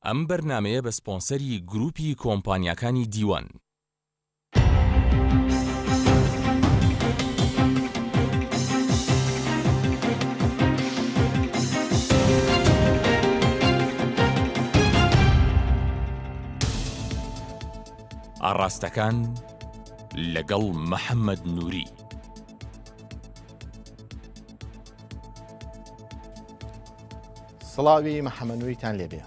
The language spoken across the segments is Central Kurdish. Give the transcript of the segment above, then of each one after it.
ئەم بەرنامەیە بە سپۆنسەری گروپی کۆمپانیاکانی دیوان. ئاڕاستەکان لەگەڵ محەمەد نوری. سڵاوی محەمەد نوریتان لێبێ.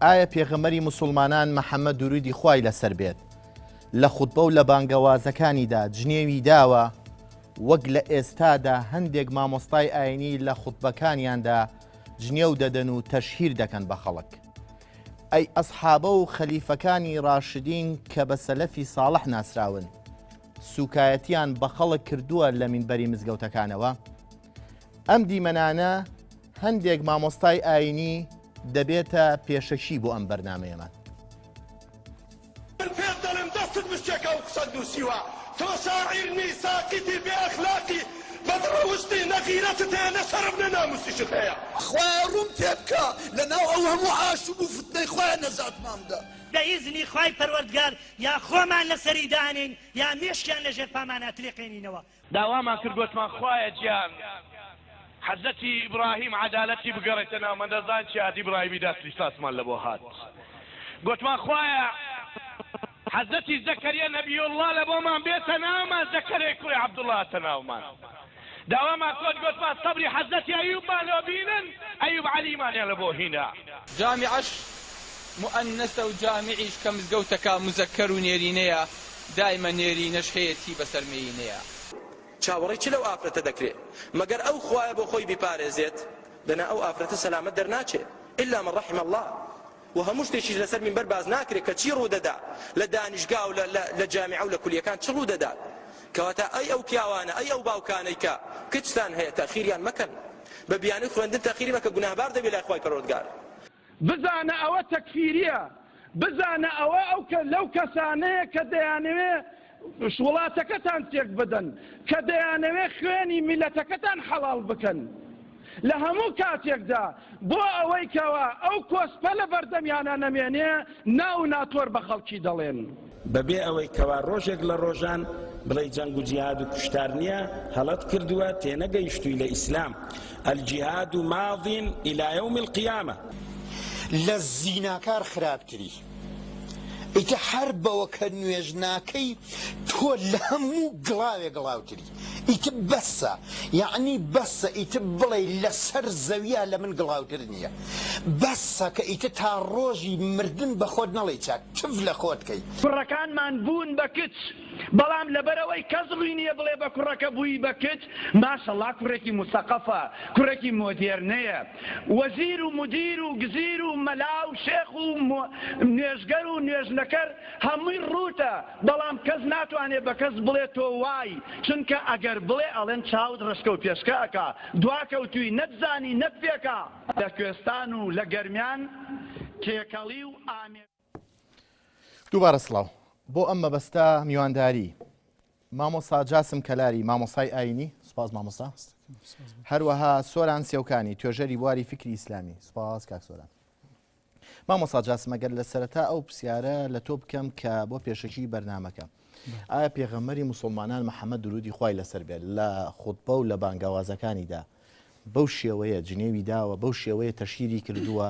ئایا پێغەمبەری موسوڵمانان محەمەد دروودی خوای لەسەر بێت لە خوتبە و لە بانگەوازەکانیدا جنێوی داوە وەک لە ئێستادا هەندێک مامۆستای ئاینی لە خوتبەکانیاندا جنێو دەدەن و تەشهیر دەکەن بە خەڵک؟ ئەی ئەسحابە و خەلیفەکانی ڕاشدین کە بە سەلەفی ساڵح ناسراون سوکایەتیان بە خەڵک کردووە لە مینبەری مزگەوتەکانەوە؟ ئەم دیمەنانە هەندێک مامۆستای ئاینی دەبێتە پێشەکی بۆ ئەم بەرنامەیەمان. من پێت دەڵێم دەستت بشکێکە ئەو قسەت نوسیوە تۆ شاعیر نی ساقیتی بێ ئەخلاقی بەد ڕەوشتی نە غیرەتت هەیە نە شەرەف نە ناموسیشت هەیە. خوایە ڕووم تێبکە لەناو ئەو هەموو ئاشوب و فتنەی خوایە نەجاتمان بدە. بە ئیزنی خوای پەروەردگار یا خۆمان لەسەری دانێین یا مێشکیان لەژێر پامانا تلێقێنینەوە. داوامان کرد گۆتمان خوایە گیان حەزرەتی ئیبراهیم عەدالەتی بگەڕێتە ناومان دەزان چی هات ئیبراهیمی داسلیساسمان لەبۆ هات گۆتمان خوایە حەزرەتی زەکەریا نەبی اللە لەبۆمان بێتە ناومان زەکەریای کوڕی عەبدوڵڵا هاتە ناومان داوامان کۆت گۆتمان سەبری حەزرەتی ئەیوبمان لۆ بینن ئەیوب عەلیمانیان لەبۆ هینا. جامیعەش موئەننەسە و جامیعیش کە مزگەوتەکە موزەکەر و نێرینەیە دایمە نێرینەش هەیەتی بەسەر مێینەیە. چاوەڕێی چ لەو ئافرەتە دەکرێ مەگەر ئەو خوایە بۆ خۆی بیپارێزێت دەنا ئەو ئافرەتە سەلامەت دەرناچێ الا من رحم اللە وە هەموو شتێکیش لەسەر مینبەر باس ناکرێ کە چی ڕوودەدا لە دانیشگا و لە جامیعە و لە کولیەکان چ ڕوودەدات کەواتە ئەی ئەو پیاوانە ئەی ئەو باوکانەی کە کچتان هەیە تەخیریان مەکەن بە بیانوی خوێندن تەخیری مەکە گوناهبار دەبی لای خوای پەروەردگار. بزانە ئەوە تەکفیریە، بزانە ئەوە ئەو لەو کەسانەیە کە دەیانەوێ وڵاتەکەتان تێک بدەن، کە دەیانەوێ خوێنی میللەتەکەتان حەڵاڵ بکەن. لە هەموو کاتێکدا بۆ ئەوەی کەوا ئەو کۆسپە لە بەردەمیانا نەمێنێ ناو و ناتۆر بە خەڵکی دەڵێن. بەبێ ئەوەی کەوا ڕۆژێک لە ڕۆژان بڵێی جەنگ و جیهاد و کوشتار نییە، هەڵەت کردووە، تێنەگەیشتووی لە ئیسلام، الجهاد ماض الی یوم القیامە. لە زیناکار خراپتری. ئیتر هەر بەوە کە نوێژ ناکەی تۆ لە هەموو گڵاوێ گڵاوتری. ئیتر بەسە یەعنی بەسە ئیتر بڵێی لەسەر زەویا لە من گڵاوتر نییە. بەسە کە ئیتر تا ڕۆژی مردن بە خۆت نەڵێی چاک تف لە خۆت کەی. کوڕەکانمان بوون بە کچ بەڵام لەبەرئەوەی کەس ڕووی نییە بڵێ بە کوڕەکە بووی بە کچ، ماشەڵا کوڕێکی موسەقەفە، کوڕێکی مۆدێرنەیە، وەزیر و مودیر و گزیر و مەلا و شێخ و نوێژگەر و نوێژنەکەر هەمووی ڕووتە، بەڵام کەس ناتوانێ بە کەس بڵێ تۆ وای، چونکە ئەگەر بڵێ ئەڵێن چاوت ڕەشکە و پێشکە ئەکا، دواکەوتووی، نەتزانی، نەتپێکا. لە کوێستان و لە گەرمیان تێکەڵی و ئامێ. دووبارە سڵاو. بۆ ئەم مەبەستە میوانداری مامۆستا جاسم کەلاری مامۆستای ئاینی سوپاس مامۆستا هەروەها سۆران سێوکانی توێژەری بواری فکری ئیسلامی سوپاس کاک سۆران مامۆستا جاسم ئەگەر لە سەرەتا ئەو پرسیارە لە تۆ بکەم کە بۆ پێشەکی بەرنمەکە ئایا پێغەمبەری موسڵمانان محەممەد درودی خوای لەسەر بێت لە خوتبە و لە بانگەوازەکانیدا بەو شێوەیە جنێوی داوە بەو شێوەیە تەشهیری کردووە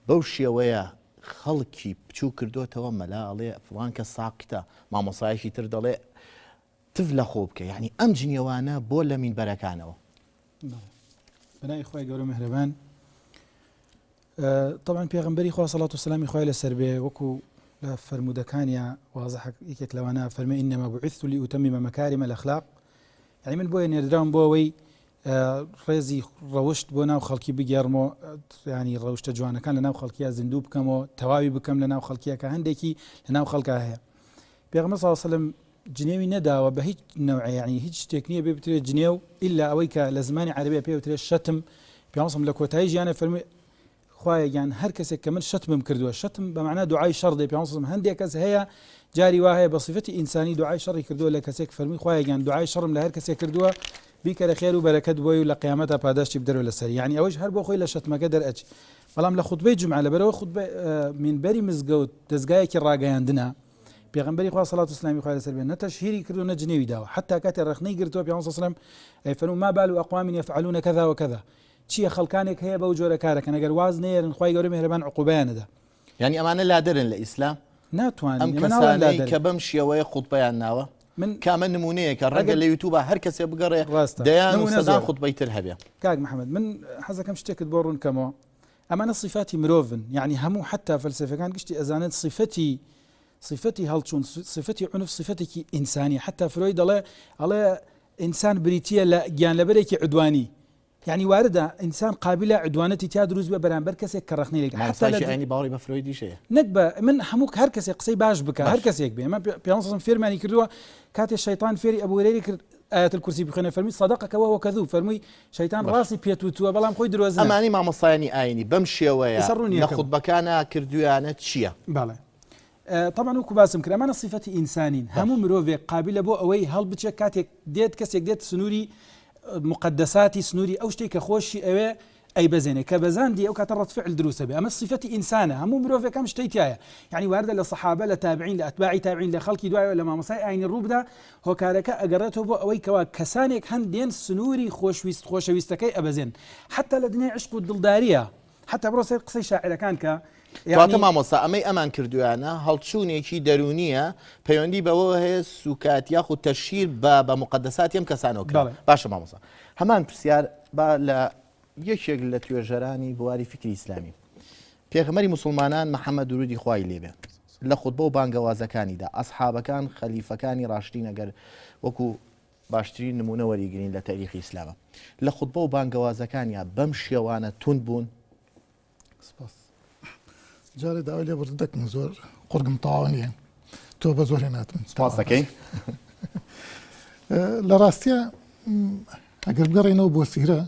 بەو شێوەیە خەڵکی بچوو کردوتەوە مەلا ئەڵێ فڵان کە ساقتە مامۆسایەکی تر دەڵێ تف لە خۆ بکە یعنی ئەم جنێوانە بۆ لە مینبەرەکانەوە بەناوی خوای گەورە میهرەبان طبعا پێغمبەری خوا سەڵات و سەلامی خوای لەسەر بێ وەکو لە فەرموودەکانیا وازح یەکێک لەوانە فەرمێ إنما بعثت لأتمم مكارم الأخلاق یعنی من بۆیە نێردراوم بۆ ئەوەی ڕێزی ڕەوشت بۆ ناو خەڵکی بگێڕمەوە ینی ڕەوشتە جوانەکان لە ناو خەڵکییا زیندوو بکەمەوە تەواوی بکەم لە ناو خەڵکیەکە هەندێکی لە ناو خەڵکا هەیە پێغمبەر صلی الله علیه و سلم جنێوی نەداوە بە هیچ نەوعێ یانی هیچ شتێک نییە بێ بترێ جنێو ئیلا ئەوەی کە لە زمانی عەرەبیە پێ وترێ شەتم پیامبەر لە کۆتایی ژیانە فەرمی خوایە گیان هەر کەسێک کە من شەتمم کردووە شەتم بە مەعنا دوعای شەڕ دێ پیامبەر هەندێک کەس هەیە جاری وا هەیە بە سیفەتی ئینسانی دوعای شەڕی کردووە لە کەسێک فەرمی خوایە گیان دوعای شەڕم لە هەر کەسێک کردووە بیکەرە خێر و بەرەکەت بۆی و لە قیامەتا پاداشتی بدەرەوە لەسەری یانی ئەوەیش هەر بۆ خۆی لە شەتمەکە دەرئەچ. بەڵام لە خوتبەی جومعە لەبەرئەوەی خوتبە مینبەری مزگەوت دەزگایەکی ڕاگەیاندنە پێغەمبەری خوا سەڵات و سلامی خوای لەسەر بێ نە تەشهیری کردو نە جنێوی داوە حتا کاتێ ڕەخنەی گرتووە پێغەمبەر صلی الله علیه و سلم ئەی فەرموو ما بال اقوام یفعلون کذا وکذا چییە خەڵکانێک هەیە بەو جۆرە کارەکەن ئەگەر واز نێرن خوای گەورە میهرەبان عقوبەیان ئەدا یانی ئەمانە لادەرن لە ئیسلام؟ ناتوانین ئەم ئێمە ناڵێن کەسانەی لادەرن. کە بەم شێوەیە خوتبەیان ناوە من کە ئەمە نمونەیەکە ڕەنگە ئەگەر لە یوتوبا هەر کەسێ بگەڕێ ڕاستە دەیان و نمونە سەدان زۆرە خوتبەی تر هەبێ. کاک محمد من حەزەکەم شتێکت بۆ ڕوون کەمەوە ئەمانە سیفاتی مرۆڤن یعنی هەموو حتا فەلسەفەکان گشتی ئەزانن سیفەتی سیفەتی هەڵچوون سیفەتی عنف سیفەتێکی ئینسانی حتا فرۆی دەڵێ ئەڵێ ئینسان بریتە لە گیانلەبەرێکی عدوانی یانی واردە ئینسان قابیلە عدوانەتی تیا دروست بێ بەرامبەر کەسێک کە ڕەخنەی لێ حتا مامۆستایەکی لە ئاینی باوەڕی بە فرۆیدیش هەیە. نەک بە من هەموو هەر کەسێک قسەی باش بکا هەر باش. کەسێک بێ ئێمە پێغەمبەر صلی فێرمانی کردووە کاتێ شەیتان فێری ئەبو هورەیرەی کرد آیة الکرسی بخوێنێ فەرمووی صدقک وهو کذوب فەرمووی شەیتان باش. ڕاستی پێت وتووە بەڵام خۆی درۆزنە. ئەمانەی مامۆستایانی ئاینی بەم شێوەیە ئێستا ڕوونی لە ئەکەم. خوتبەکانا کردوویانە چییە؟ بەڵێ. تەبعەن وەکو باسم کرد ئەمانە سیفەتی ئینسانین هەموو مرۆڤێک قابلە بۆ ئەوەی هەڵبچێت کاتێک دێت کەسێک دێت سنووری مقدساتی سنووری ئەو شتێک کە خۆشی ئەوێ ئەیبەزێنێ کە بەزاندی ئەو کاتە ڕەد فعل دروستە بێ ئەمە سیفەتی ئینسانە هەموو مرۆڤێک ئەم شتەی تایە یعنی واردە لە سەحابە لە تابعین لە ئەتباعی تابعین لە خەڵکی دوایەوە لە مامۆستای ئاینی ڕووبدا هۆکارەکە ئەگەڕێتەوە بۆ ئەوەی کەوا کەسانێک هەن دێن سنووری خۆشویست خۆشەویستەکەی ئەبەزێن حتا لە دنیای عشق و دڵداریە حتا بڕۆ سەیر قسەی شاعیرەکان کە کەواتە یانی. مامۆستا ئەمەی ئەمان کردویانە هەڵچوونێکی دەروونیە پەیوەندی بەوەوە هەیە سوکایەتی یاخود تەشهیر بە بە موقەدەساتی ئەم کەسانەوە کرا بەڵێ. باشە مامۆستا هەمان پرسیار با لە یەکێک لە توێژەرانی بواری فیکری ئیسلامی پێغەمبەری موسڵمانان محەممەد درودی خوای لێبێ لە خوتبە و بانگەوازەکانیدا ئەسحابەکان خەلیفەکانی ڕاشدین ئەگەر وەکو باشترین نمونە وەریگرین لە تەریخی ئیسلامە لە خوتبە و بانگەوازەکانیا بەم شێوانە توند بوون؟ سپاس. جارێ داوای لێبوردن دەکەم زۆر قورگم تەواو نییە تۆ بە زۆر هێناتم. سپاس دەکەین. لە ڕاستیە ئەگەر بگەڕێنەوە بۆ سیرە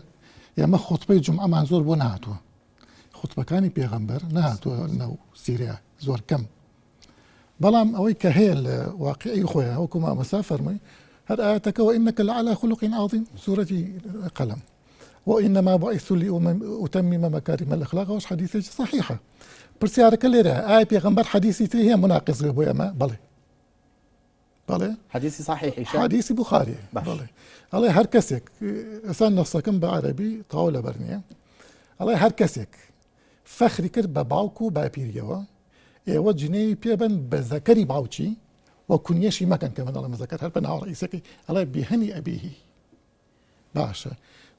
ئێمە خوتبەی جومعەمان زۆر بۆ نەهاتووە خوتبەکانی پێغەمبەر نەهاتووە ناو سیرە زۆر کەم بەڵام ئەوەی کە هەیە لە واقعی خۆیان وەکو مامۆستا فەرمووی هەر ئاەتەکە وإنك لعلى خلق عظيم سورەتی قەلەم وإنما بعثت لأتمم مكارم الأخلاق ئەوەش حەدیثێکی صحیحە پرسیارەکە لێرە ئایا پێغەمبەر حەدیثی تری هەیە مناقض بێ بۆ ئێمە بەڵێ بەڵێ حەدیثی صحیحیشە حەدیثی بوخاری بەڵێ ئەڵێ هەر کەسێک ئێستا نەسەکەم بە عەرەبی تەواو لەبەر نییە ئەڵێ هەر کەسێک فەخری کرد بە باوک و باپیریەوە ئێوە جنێوی پێبن بە زەکەری باوکی و کونیەشی مەکەن کە من دەڵێم زەکەر هەر بە ناوە ڕئیسەکەی ئەڵێ بیهەنی ئەبیهی باشە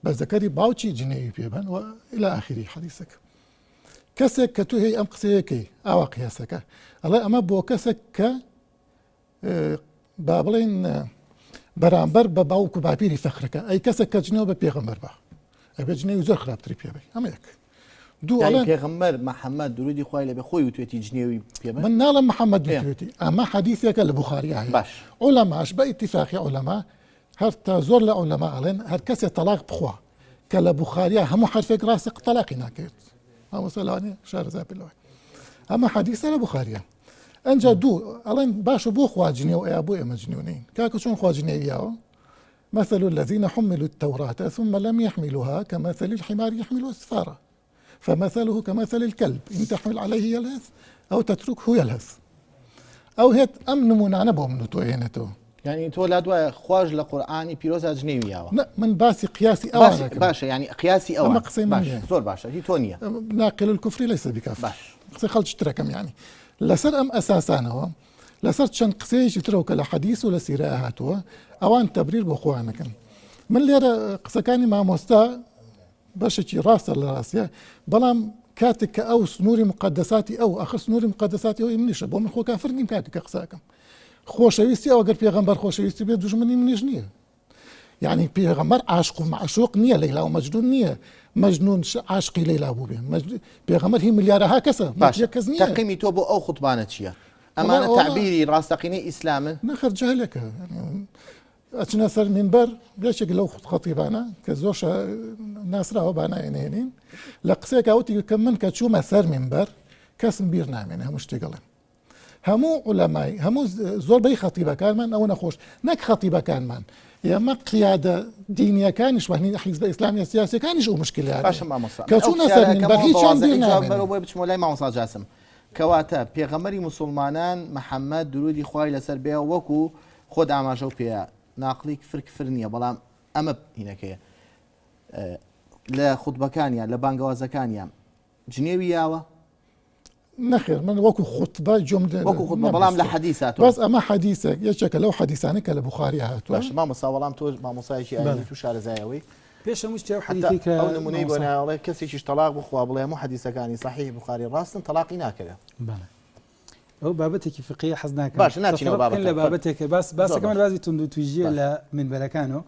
بە زەکەری باوکی جنێوی پێبن و إلى آخری حەدیسەکە کەسێک کە تو هەی ئەم قسەیەکەی ئاوا قیاسەکە ئەڵێ ئەمە بۆ کەسێک کە با بڵێن بەرامبەر بە باوک و باپیری فەخرەکە ئەی کەسێک کە جنێو بە پێغەمبەر بە ئەبێ جنێوی زۆر خراپتری پێبی ئەمە یەک دوو ئەڵێن پێغەمبەر محەممەد درودی خوای لەبێ خۆی وتوێتی جنێوی پێ من ناڵم محەممەد وتوێتی ئەمە حەدیثێکە لە بوخاری هەیە باش عولەماش بە ئیتیفاقی عولەما هەر تا زۆر لە عولەما ئەڵێن هەر کەسێ تەلاق بخوا کە لە بوخاریا هەموو حرفێک ڕاستە تەلاقی ناکرێت مامۆستا لەوانەیە شارەزا بێت لەوەی ئەمە حەدیثە لە بوخاریە ئەنجا دوو ئەڵێن باشە بۆ خوا جنێو ئەیا بۆ ئێمە جنێو نین کاکە چۆن خوا جنێوی یاوە مثل الذين حملوا التوراة ثم لم يحملوها كمثل الحمار يحمل أسفارا فمثله كمثل الكلب إن تحمل عليه يلهث أو تتركه يلهث ئەو هێت ئەم نمونانە بۆ من و تۆ هێنێتەوە یعنی تۆ لا دوایە خواش لە قورئانی پیرۆزا جنێوی یاوە نە من باسی قیاسی ئەوان ئەکەم. باشە یعنی قیاسی ئەوان ئەمە قسەی من باش نییە. زۆر باشە هی تۆ نییە ناقل الكفر ليس بكافر باش قسەی خەڵکی ترەکەم یعنی لەسەر ئەم ئەساسانەوە لەسەر چەند قسەیەکی ترەوە کە لە حەدیث و لە سیرە هاتووە ئەوان تەبریر بۆ خۆیان ئەکەن من لێرە قسەکانی مامۆستا بەشێکی ڕاستە لە ڕاستە بەڵام کاتێک کە ئەو سنووری مقدساتی ئەو ئەخر سنووری مقدساتی ئەو منیشە بۆ من خۆ کافر نیم کاتێک کە قسەکەم خۆشەویستی ئەو گەر پێغەمبەر خۆشەویستی بێت دوژمنی منیش نییە یعنی پێغەمبەر عاشق و معشوق نییە لەیلا و مەجنون نییە مەجنون عاشقی لەیلا بوو بێ پێغەمبەر هی ملیارەها کەسە باش کەس نییە تەقیمی تۆ بۆ ئەو خوتبانە چییە ئەمانە تەعبیری ڕاستەقینەی ئیسلامن نەخەر جەهلێکە ئەچنە سەر مینبەر یەکێک لەو خەتیبانە کە زۆر ناسراوە با ناوی نەهێنین لە قسەیەکا وتی کە من کە چوومە سەر مینبەر کەسم بیر نامێنێ هەموو شتێک ئەڵێم هەموو عولەمای هەموو زۆربەی خەتیبەکانمان ئەوە نەخۆش نەک خەتیبەکانمان. ئێمە قیادە دینیەکانیش وانی حیزبە ئیسلامیە سیاسەکانیش ئەو مشکلیان باشە مامۆستا کە چوونە سەر مینبەر هیچیان بیر نامێنێ. بەرەو بۆی بچمەوە لای مامۆستا جاسم کەواتە پێغەمبەری موسوڵمانان محەممەد درودی خوای لەسەر بێ وەکو خۆت ئاماژەو پێیە ناقڵی کفر کفر نییە بەڵام ئەمە هینەکەیە لە خوتبەکانیان لە بانگەوازەکانیان جنێوی یاوە؟ نەخێر من وەکو خوتبە گوێم لێ وەکو خوتبە بەڵام لە حەدیث هاتووە بەس ئەمە حەدیثێک یەکێکە لەو حەدیثانەی کە لە بوخاری هاتووە باشە مامۆستا وەڵام تۆ مامۆسایەکی ئایینی تو شارەزایەوەی پێش هەموو شتێ ئەو حتى حەدیثەی کە ئەو نمونەی بۆ مامۆستا ناوەڵێ کەسێکیش تەلاق بخوا بڵێ هەموو حەدیثەکانی صحیح بوخاری ڕاستن تەلاقی ناکەوێ بەڵێ ئەو بابەتێکی فقهیە حەز ناکەم باشە ناچینەوە تەفرق بکەین لە بابەتە بابەتێک باس زۆر باسەکەمان باشە باسی توندوتیژییە باشە لە منبەرەکانەوە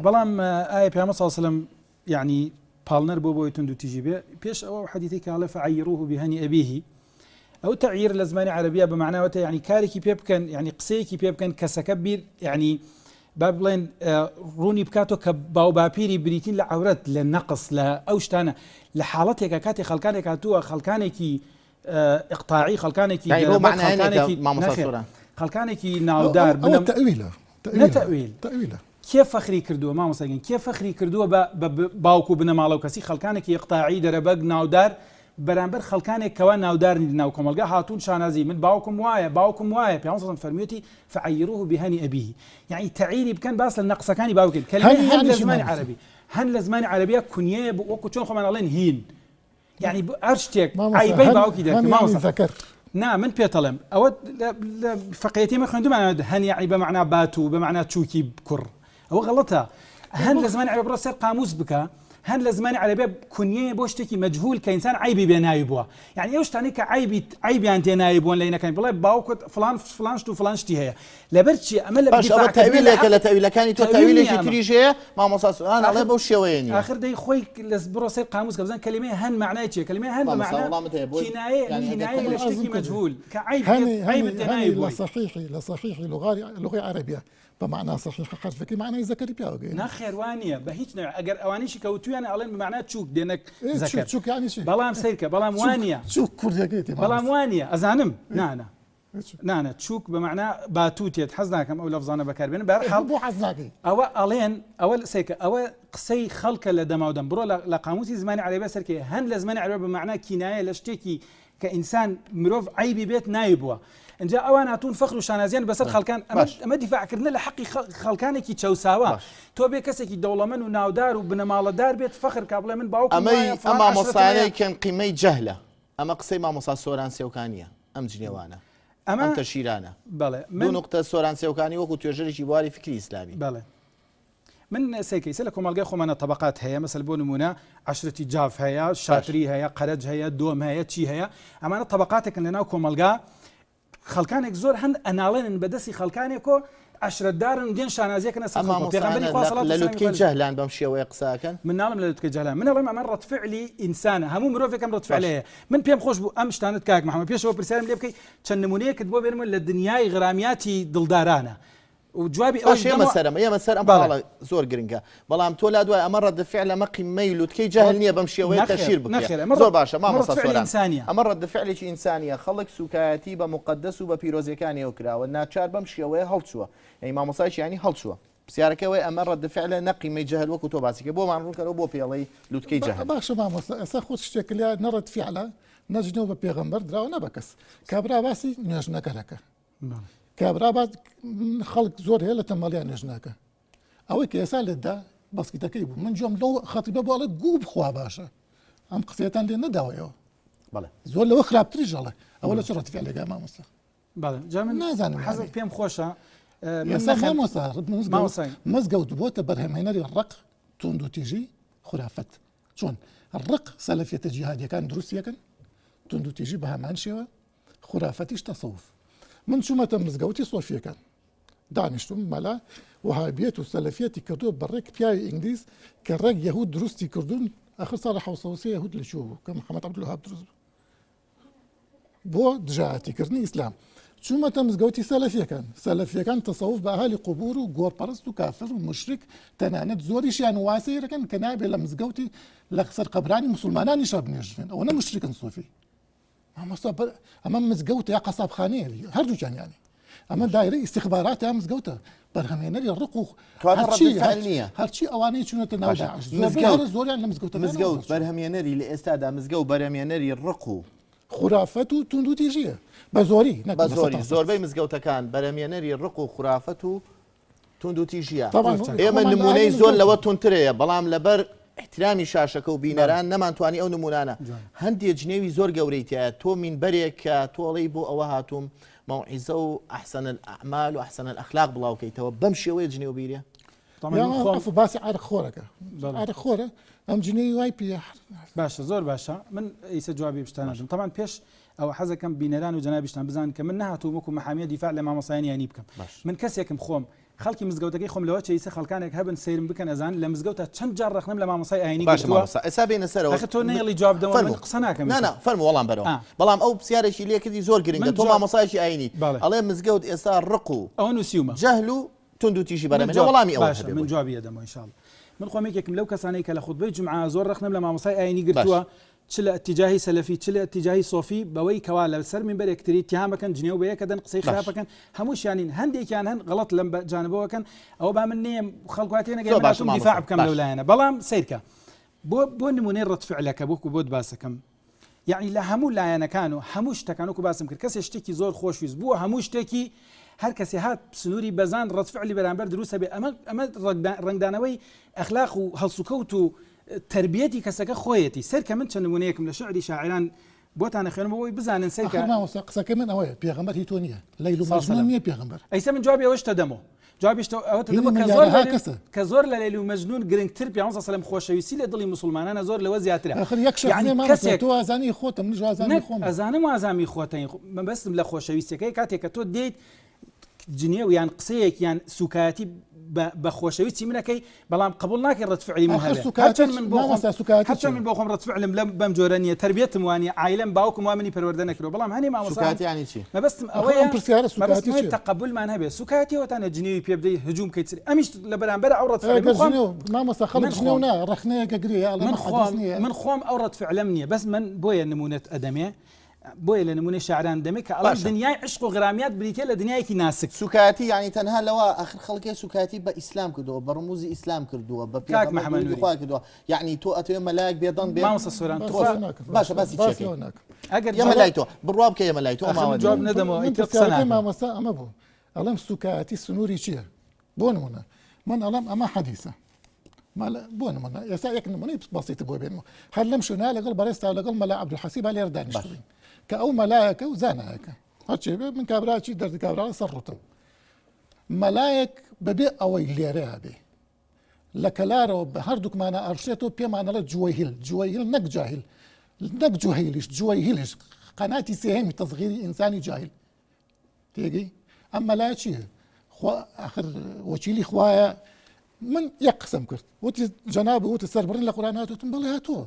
بەڵام ئایا پێغەمبەر صلی الله علیه و سلم یەعنی پاڵنەر بۆ بۆی توندوتیژی بێ پێش ئەوە ئەو حەدیثەی کە ئەڵێ فعیروه بهن ابیه ئەو تەعیر لە زمانی عەرەبیە بە معناوەتە یعنی کارێکی پێ بکەن یعنی قسەیەکی پێ بکەن کەسەکە بیر یعنی با بڵێن ڕوونی بکاتەوە کە باو باپیری بریتین لە عورەت لە نەقص لە ئەو شتانە لە حاڵەتێکە کاتی خەڵکانێک هاتووە خەڵکانێکی ئیقتاعی خەڵکانێکی یانی بەو دەرەبەگ مەعنایە نییە کە خەڵکانێکی مامۆستا نەخێر سۆران خەڵکانێکی ئەو ناودار ئەو ئەوە بنەم تەئویلە نە تەئویلە تەئویل تەئویلە کێ فەخری کردووە مامۆستا گیان کێ فەخری کردووە بە بە باوک و بنەماڵە و کەسی خەڵکانێکی ئیقتاعی دەرەبەگ ناودار بەرامبەر خەڵکانێک کەوا ناودار نین ناو کۆمەڵگا هاتوون شانازی من باوکم وایە باوکم وایە پێغەمبەر صلی اللە فەرموویەتی فعیروه بهن ابیه یعنی تەعیری بکەن باس لە نەقسەکانی باوکن کەلمەی هەنی هەن یانی لە چی زمانی مامۆستا عەرەبی هەن لە زمانی عەرەبیە کونیەیە وەکو چۆن خۆمان ئەڵێن هین یعنی هەر شتێک عیبەی باوکی دەرکرد مامۆستا ذەکەر نا من پێتەڵێم ئەوە لە فەقێتی مە خوێندومانە هەن یعنی بە مەعنا بات و بە مەعنا چووکی کوڕ ئەوە غەڵەتە هەن لە زمانی عەرەبی بڕۆ سەر قاموس بکە هەن لە زمانی عەرەبی کونیەیە بۆ شتێکی مەجهول کە ئینسان عەیبی بێ ناوی بووە یعنی ئەو شتانەی کە عەیبی عەیبیان تێ ناوی بوون لە اینەکانی بڵێ باوکت فلان فلان شت و فلان شتی هەیە لەبەر چی ئەمە لە باش ئەوە دیفاعکردنە لە تەویلێکە حەق لە تەویلەکانی تۆ تەویل نییە تەویلێکی ئەمە تریش هەیە مامۆستا سۆران ئەڵێ ئاخر بەو شێوەیە نییە ئاخر دەی خۆی لە بڕۆ سەیر قاموس کە بزان کەلیمەی هەن معنای چییە کەلیمەی هەن بە مامۆستا مەعنا وەڵامت هەیە بۆی کینایە یانی ئەگەر کینایە تەویل لە شتێکی ئازم کردی مەجهول کە عەیب بێت هەنی هەنی عەیبت هەنی تێناوی لە بۆی صحیحی لە صحیحی لغاری لغەی عەرەبیە بە مەعنا صحیحە حەرفەکەی مەعنای زەکەری پیاوە گەیەنێ. نەخێر وا نییە بە هیچ نەوع ئەگەر ئەوانەیشی کە وتویانە ئەڵێن بە مەعنا چووک دێ نەک ئێ چووک زەکەر چووک یانی چی؟ بەڵام سەیرکە بەڵام وا چووک نییە چووک کوردیەکەیەتی بەڵام مامۆستا وا نییە ئەزانم نا نا نا نا چووک بە مەعنا باتوو تێت حەز ناکەم ئەو لەفزانە بەکار بێنم بەهەرحاڵ بۆ حەز ناکەی؟ ئەوە ئەڵێن ئەوە سەیرکە ئەوە قسەی خەڵکە لە دەماودەم بڕۆ لە قاموسی زمانی عەرەبیە سەرکێ هەن لە زمانی عەرەبیە بە مەعنا کینایە لە شتێکی کە ئینسان مرۆڤ عەیبی بێت ناوی بووە ئینجا ئەوان هاتوون فەخر و شانازیان بەسەر خەڵکان ئەمە باش. ئەمە دیفاعکردنە لە حەقی خەڵکانێکی چەوساوە باش. تۆ بێ کەسێکی دەوڵەمەند و ناودار و بنەماڵەدار بێت فەخر کا بڵێ من باوکم ئەمەی وایە ئەم فڵان عەشرەتم هەیە مامۆستایانەی کەن قیمەی جەهلە ئەمە قسەی مامۆستا سۆران سێوکانیە ئەم جنێوانە ئەمە ئەم تەشیرانە بەڵێ دوو من نوقتە سۆران سێوکانی وەکو توێژەرێکی بواری فکری ئیسلامی. بەڵێ من سەیرکە ئیسە لە کۆمەڵگای خۆمانە تەبەقات هەیە مەسەل بۆ نمونە عەشرەتی جاف هەیە شاتری هەیە قەرەج هەیە دۆم هەیە چی هەیە ئەمانە تەبەقاتێکن لە ناو کۆمەڵگا خەڵکانێک زۆر هەن ئەناڵێنن بە دەستی خەڵکانێکۆ عەشرەتدارن دێن شانازیەکەنە سەر ئەم خەڵکەوە پێغەمبەری مامۆستایانە خوا لە سەڵات و لە سەلامی لوتکەی خوای لەسەر جەهلان بەم شێوەیە قسە ئەکەن؟ من ناڵێم لە لوتکەی جەهلان من ئەڵێم ئەمە ڕەدفعلی ئینسانە هەموو مرۆڤێک ئەم باش ڕەدفعلەیە من پێم خۆش بوو ئەم شتانەت کاک محمد پێشەوە پرسیارم لێ بکەی چەند نمونەیەکت بۆ بێنمەوە لە دنیای غرامیاتی دڵدارانە و جوابی باش ئەوەش ئێمە بدەمەوە سەر ئەمە ئێمە سەر ئەم بەڵێ خاڵە زۆر گرنگە بەڵام تۆ لا دوای ئەمە ڕەد فعل ئەمە قیمەی لوتکەی جەهل ڕەد نییە بەم شێوەیە نەخێر تەشهیر بکرێ نەخێر ئەمە زۆر ڕەد باشە ئەمە مامۆستا ڕەد فعلی سۆران ئینسانیە ئەمە ڕەد فعلێکی ئینسانیە خەڵک سوکایەتی بە موقەدەس و بە پیرۆزیەکانیەوە کراوە ناچار بەم شێوەیە هەڵچووە یعنی مامۆستایەکی یانی هەڵچووە پرسیارەکە ئەوەیە ئەمە ڕەد فعلە نە قیمەی جەهل وەکو تۆ باسی کە بۆمان ڕوونکەرەوە بۆ پێڵەی لوتکەی جەهل. باشە مامۆستا ئێستا خۆت شتێک لە نە ڕەد فعلە نە جنێو بە پێغەمبەر دراوە نە بە کەس کابرا باسی نوێژنەکەرەکە کابرا باس خەڵک زۆر هەیە لە تەمەڵیان نوێژ ناکە ئەوەی کە ئێستا لێتدا بەسکیتەکەی بوو من جۆم لەو خەتیبە بۆ ئەڵێ گوو بخوا باشە ئەم قسەتان لێ نەداوە ئێوە بەڵێ زۆر لەوە خراپتریش ئەڵێ ئەوە لە چ ڕەتفعلێکە مامۆستا بەڵێ جا من نازانم حەزێک یانی. پێم خۆشە من ئێستا نەخێر مامۆستا مزگەوت مامۆستای مزگەوت بۆتە بەرهەمهێنەری ڕق توندوتیژی خرافەت چۆن ڕق سەلەفیەتە جیهادیەکان دروستیەکەن توندوتیژی بە هەمان شێوە خورافەتیش تەسەوف من چوومەتە مزگەوتی سۆفیەکان دانیشتوم مەلا وهابیەت و سەلەفیەتی کردو بە ڕێک پیاوی ئینگلیز کە ڕێک یەهود دروستی کردوون ئەخر ساڵی 1970 یەهود لە چوو بوو کە محەممەد عەبدولوەهاب دروست بوو بۆ دژایەتیکردنی ئیسلام چوومەتە مزگەوتی سەلەفیەکان سەلەفیەکان تەسەوف بە ئەهلی قبور و گۆڕپەرست و کافر و مشرک تەنانەت زۆریشیان واسەیرەکەن کە نابێ لە مزگەوتی لە سەر قەبرانی مسلمانانیشا بنێژرێن ئەوە نە مشرکن سۆفی مامۆستا ئەمە مزگەوتە یا قەسابخانەیە هەردووکیان یانی. ئەمە دایرەی ئیستیخباراتە مزگەوتە بەرهەمێنەری ڕق و کەواتە هەرچی ڕەد فعل نییە. هەرچی ئەوانەی چوونەتە ناو باشە. داعش زۆربەی مزگەوت هەرە زۆریان لە مزگەوتەکانەوە مزگەوت دەرچوون. بەرهەمێنەری لە ئێستادا مزگەوت بەرهەمێنەری ڕق و خورافەت و توندوتیژییە بە زۆری نەک بە لە زۆری سەتا سەد. زۆربەی مزگەوتەکان بەرهەمێنەری ڕق و خورافەت و توندوتیژییە. طبعا ئێمە خۆمان لە نموونەی ئاینی زۆر لەوە مزگەوتین. توندترەیە بەڵام لەبەر ئیحترامی شاشەکە و بینەران نەمانتوانی ئەو نموونانە هەندێ جنێوی زۆر گەورەی تیایە تۆ مینبەرێک کە تۆ ئەڵێی بۆ ئەوە هاتووم مەوعیزە و احسن الاعمال و احسن الاخلاق بڵاو کەیتەوە بەم شێوەیە جنێو بیرێ؟ عەفو باسی عەرق خۆرەکە عەرق خۆرە ئەم جنێوی وای پێ باشە زۆر باشە من ئیسە جوابی شتانەدەم تەمان پێش ئەوە حەزەکەم بینەران و جەنابیشتان بزان کە من نەهاتووم وەکو مەحامیە دیفاع لە مامۆستایانی یانی بکەم من کەسێکم خۆم خەڵکی مزگەوتەکەی خۆم لەوە چێیسە خەڵکانێک هەبن سەیرم بکەن ئەزان لە مزگەوتا چەند جار ڕەخنەم لە مامۆستای ئاینی باشە گرتووە مامۆستا ئێستا بێینە سەرەوە ئەخر تۆ نەیەڵی جواب بدەمەوە من فەرموو قسە ناکەم نا نا ئیتر. فەرموو وەڵام بەرەوە ئا. بەڵام ئەو پرسیارێکی لێ کردی زۆر گرنگە من تۆ جواب مامۆستایەکی ئاینیت بەڵێ. ئەڵێ مزگەوت ئێستا ڕق و ئەوە نووسیومە. جەهل و توندوتیژی من بەرەمێنە جواب وەڵامی ئەوەت باشە هەبێ من بۆی. جوابی ئەدەمەوە ان شاء اللە من خۆم یەکێکم لەو کەسانەی کە لە خوتبەی جومعە زۆر ڕەخنەم لە مامۆستای ئاینی گرتووە باش. چ لە ئتیجاهی سەلەفی چ لە ئتیجاهی سۆفی بەوەی کەوا لە سەر مینبەر یەکتری ئتیهام ئەکەن جنێو بە یەک ئەدەن قسەی خراپ باش. ئەکەن هەمووشیانین هەندێکیان هەن غەڵەت لەم بە جانبەوە ئەکەن ئەوە با من نەیەم خەڵک وا تێنەگەی زۆر من باشە هاتووم دیفاع مامۆستا بکەم باش. لەو لایەنە بەڵام سەیرکە بۆ بۆ نمونەی ڕەد فعلەکە وەکو بۆت باسەکەم یەعنی لە هەموو لایەنەکان و هەموو شتەکان وەکو باسم کرد کەسێ شتێکی زۆر خۆشویست بووە هەموو شتێکی هەر کەسێ هات سنووری بەزان ڕەد فعلی بەرامبەر دروستە بێ ئەمە ئەمە ڕەنگدانەوەی ئەخلاق و هەڵسوکەوت و تەربیەتی کەسەکە خۆیەتی سەیرکە من چەند نمونەیەکم لە شعری شاعران بۆتان ئەخوێنم بۆ ئەوەی بزانن سەیرکە. ئاخر مامۆستا قسەکەی من ئەوەیە پێغەمبەر هی تۆ نییە لەیل و سڵاو مەجنون سەلام. نییە پێغەمبەر. ئەیسە من جوابی ئەوەشتە دەمەوە جوابی شتە ئەوەتە هینی دەمەوە کە زۆر ملیارەها لە کەسە. کە زۆر لە لەیل و مەجنون گرنگتر پێغەمبەر صلی اللە علیه و سلم خۆشەویستی لە دڵی موسڵمانانە زۆر لەوە زیاترە ئاخر یەک شەخس یەعنی نییە مامۆستا کەسێک تۆ ئازانی خۆتە منیش وازانی نەک خۆمە. ئەزانم وازامی خۆتەین مەبەستم لە خۆشەویستیەکەی کاتێک کە تۆ دێیت جنێو یان قسەیەک یان سوکایەتی بە خۆشەویستی منەکەی بەڵام قبول ناکەی ڕەت فعلی من هەبێ هەرچەند من بۆ خۆم هەرچەند من بۆ خۆم ڕەت فعلم لەم بەم جۆرە نییە تربیەتم وانیە عایلەم باوکم وا منی پەروەردە نەکردووە بەڵام هەنێ مامۆستا سوکایەتی یانی چی مەبەستم ئەوەیە پرسیارە مەبەستم سوکایەتی ئەوەیە چیە تەقەبولمان هەبێ سوکایەتیەوەتانە جنێوی پێ بدەی هجوم کەی چ ئەمیش لە بەرامبەر ئەو ڕەت فعلە ئەگەر من خۆم جنێو مامۆستا خەڵک من جنێو خۆم نا ڕەخنەیەکە گرێ یا ئەڵێ من من حەدیس خۆم نییە من خۆم ئەو ڕەت فعلەم نییە بەس من بۆیە نمونەت ئەدەمێ بۆیە لە نمونەی شاعران دەمێ کە ئەڵێن باشە. دنیای عشق و غرامیات بریتیە لە دنیایەکی ناسک. سوکایەتی یانی تەنها لەوە ئاخر خەڵکێ سوکایەتی بە ئیسلام کردووە بە ڕموزی ئیسلام کردووە بە کاک پێغەمبەر محمد دروودی نوری. خوا کردووە یانی تۆ ئەتەوێ مەلایەک بێدەنگ بێ مامۆستا سۆران باسی تخوا ئەوە ناکەم باشە باسی باسی چیەکەی ئەوە ناکەم ئەگەر یەمە جواب لای تۆ بڕوا بکە یەمە لای تۆ ئاخر من ماوە جواب نییە. نەدەمەوە من ئیتر قسە پرسیارەکەی ناکەم. مامۆستا ئەمە بوو ئەڵێم سوکایەتی سنووری چییە بۆ نمونە من ئەڵێم ئەمە حەدیسە بۆ نمونە ئێستا یەک نمونەی بەسیت بۆ بێنمەوە هەر لەم شوێنە لەگەڵ بەڕێزتا لەگەڵ مەلا عەبدولحەسیبا لێرە دانیشتوین کە ئەو مەلایەکە و زانایەکە هەرچێ بێ من کابراچی دەردی کابرا سەر ڕوتم مەلایەک بەبێ ئەوەی لێرە بێ لە کەلارەوە بە هەردووکمانە ئەڕشێتەوە پێمانەڵێ جوەیهل جوەیهل نەک جاهل نەک جوهیلیش جوەیهلیش قەناتی سێهەمی تەزغیری ئینسانی جاهل تێگەی ئەم مەلایە چییە خوا ئاخر وەکیلی خوایە من یەک قسەم کرد وتی جەناب وتی سەربڕین لە قورآن هاتوتم بەڵێ هاتووە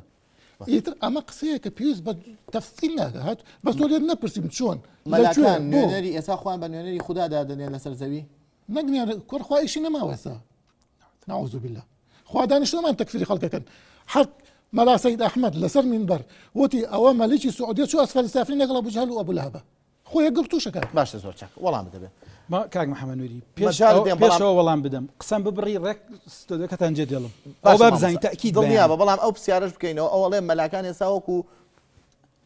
ئیتر ئەمە قسەیە کە پێویست بە تەفسیل ناکە هات بەس تۆ لێت نەپرسیم چۆن مەلاکان نوێنەری ئێستا خۆیان بە نوێنەری خودا دادەنێن لەسەر زەوی نەک نوێنەر کوڕ خوا ئیشی نەماوە ئێستا نعوذ بالله خوا دانیشتومان تەکفیری خەڵکەکەن حەق مەلا سەید ئەحمەد لەسەر مینبەر وتی ئەوە مەلیکی سعودیە چوو ئەسفەل سافلین لەگەڵ ئەبو جەهل و ئەبو لەهەبە خۆ یەکگرتووشە کاک. باشە زۆر چاک وەڵام بدە بێ. ما کاک محمد نوری پێش مەجالت ئەوە دێم بەڵام پێشەوە وەڵام بدەم قسەم ببڕی ڕێک ستۆدیۆکەتان جێ دێڵم ئەوە باشە با بزانین مامۆستا تەئکید دڵنیا بەیانە. بە بەڵام ئەو پرسیارەش بکەینەوە ئەو ئەڵێ مەلاکان ئێستا وەکو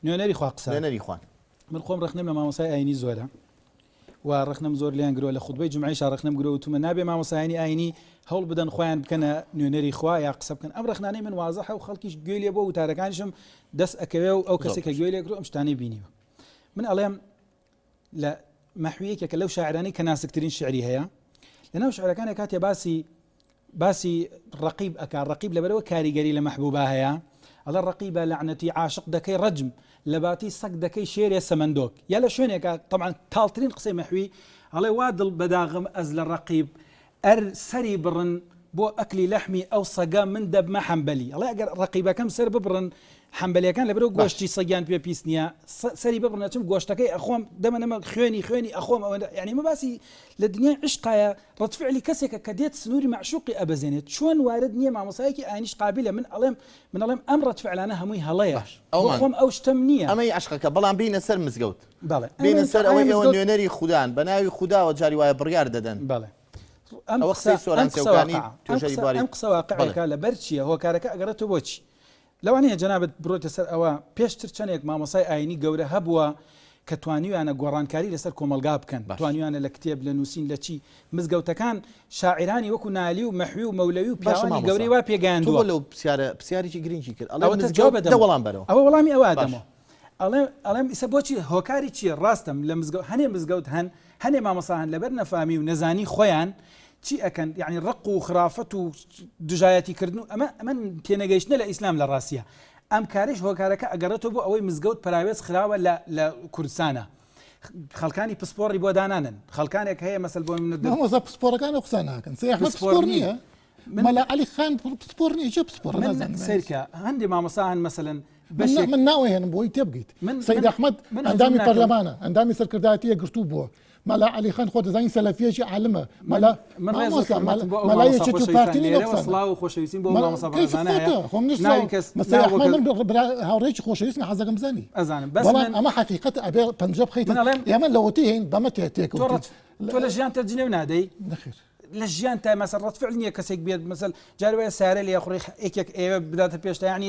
نوێنەری خوا قسە نوێنەری خوان. من خۆم ڕەخنەم لە مامۆستای ئاینی زۆرە و ڕەخنەم زۆر لێیان گرۆ لە خوتبەی جومعەیشا ڕەخنەم گرۆ وتومە نابێ مامۆستایانی ئاینی هەوڵ بدەن خۆیان بکەنە نوێنەری خوا یا قسە بکەن ئەم ڕەخنانەی من وازحە و خەڵکیش گوێی لێ بووە وتارەکانیشم دەست ئەکەوێ و ئەو زۆر کەسێک کە باش. گوێی لێ گرۆ ئەم شتانەی بینیوە من ئەڵێم لە مەحوی یەکێکە لەو شاعرانەی کە ناسکترین شعری هەیە لەناو شعرەکانی کاتێ باسی باسی ڕقیب ئەک ڕقیب لەبەرەوە کاریگەری لە مەحبوبا هەیە ئەڵێ ڕقیبە لەعنەتی عاشق دەکەی ڕەجم لە باتی سەگ دەکەی شێرێ سەمەندۆک یا لە شوێنێکە طبعا تاڵترین قسەی مەحوی ئەڵێ وا دڵ بەداغم ئەز لە ڕقیب ئەر سەری بڕن بۆ ئەکلی لەحمی ئەو سەگە من دەبمە حەنبەلی ئەڵێ ئەگەر ڕەقیبەکەم سەر ببڕن. حەنبەلیەکان لەبەرئەوە گۆشتی سەگیان پێ پیس نییە سەری ببڕن ئەچم گۆشتەکەی ئەخۆم دەمە نەمە خوێنی خوێنی ئەخۆم ئەوەندە یعنی مە باسی لە دنیای عشقایە ڕەد فعلی کەسێکە کە دێت سنووری مەعشوقی ئەبەزێنێت چۆن وارد نییە مامۆسایەکی ئاینیش قابلە من ئەڵێم من ئەڵێم ئەم ڕەد فعلانە هەمووی هەڵەیە باش ئەومان خۆم ئەو شتەم نییە ئەمەی عشقەکە بەڵام بینە سەر مزگەوت بەڵێ بینە سەر ئەوەی ئێوە نوێنەری خودان بە ناوی خوداوە جاری وایە بڕیار دەدەن بەڵێ ئەم قسەی سۆران سێوکانی توێژەری بواری ئەم قسە واقعێکە لەبەر چییە هۆکارەکە ئەگەڕێتەوە بۆ چی لەوانەیە جەنابت بڕۆیتە سەر ئەوە پێشتر چەندێک مامۆسای ئاینی گەورە هەبووە کە توانیویانە گۆڕانکاری لەسەر کۆمەڵگا بکەن توانیویانە لە کتێب لە نووسین لە چی مزگەوتەکان شاعیرانی وەکو نالی و مەحوی و مەولەوی و پیاوانی گەورەی وا پێگەیاندووە. لەو پرسیارە پرسیارێکی گرنگی کرد ئەڵێ ئەوە مزگەوت جواب دە وەڵام بەرەوە. ئەوە وەڵامی ئەوە ئەدەمەوە. ئەڵێم ئەڵێم ئیسە بۆچی هۆکاری چییە ڕاستم لە مزگەوت هەنێ مزگەوت هەن هەنێ مامۆستا هەن لەبەر نەفامی و نەزانی خۆیان چی ئەکەن یعنی ڕق و خرافەت و دژایەتی کردن و ئەمە ئەمە تێنەگەیشتنە لە ئیسلام لە ڕاستیە ئەم کارەیش هۆکارەکە ئەگەڕێتەوە بۆ ئەوەی مزگەوت پەراوێز خراوە لە لە کوردستانە خەڵکانی پسپۆڕی بۆ دانانن خەڵکانێک هەیە مەسەل بۆ من مامۆستا پسپۆڕەکان ئەو قسە ناکەن سەی ئەحمەد پسپۆڕ نییە مەلا عەلی خان پسپۆڕ نییە چێ پسپۆڕە نازانم سەیرکە هەندێ مامۆستا هەن مەسەلەن بەشێک من ناوەهێنم بۆی تێبگەیت سەید ئەحمەد ئەندامی پەرلەمانە ئەندامی سەرکردایەتی یەکگرتوو بووە مەلا عەلی خان خۆ دەزانی سەلەفیەکی عالمە مەلا من مامۆستا مەلا یەکێتی و پارتی نین لێرەوە سڵاو و خۆشەویستیم بۆ مامۆستا بەڕێزانە هەیە خۆم نیش ناوی کەس مەسەی ئەحمەد من هاوڕێیەکی خۆشەویستم حەزەکەم بزانی ئەزانم بەس بەڵام ئەمە حەقیقەتە ئەبێ پەنجە بخەیتە من ئەڵێم ئێمە لەوەتی هەین بەمە تێ تێکەوتین تۆ لە ژیانتا جنێو نادەی نەخێر لە ژیان تا مەسەل ڕەت فعل نییە کەسێک بێت مەسەل جار وایە سارە لێ خوڕی یەکێک ئێوە بداتە پێش تا یعنی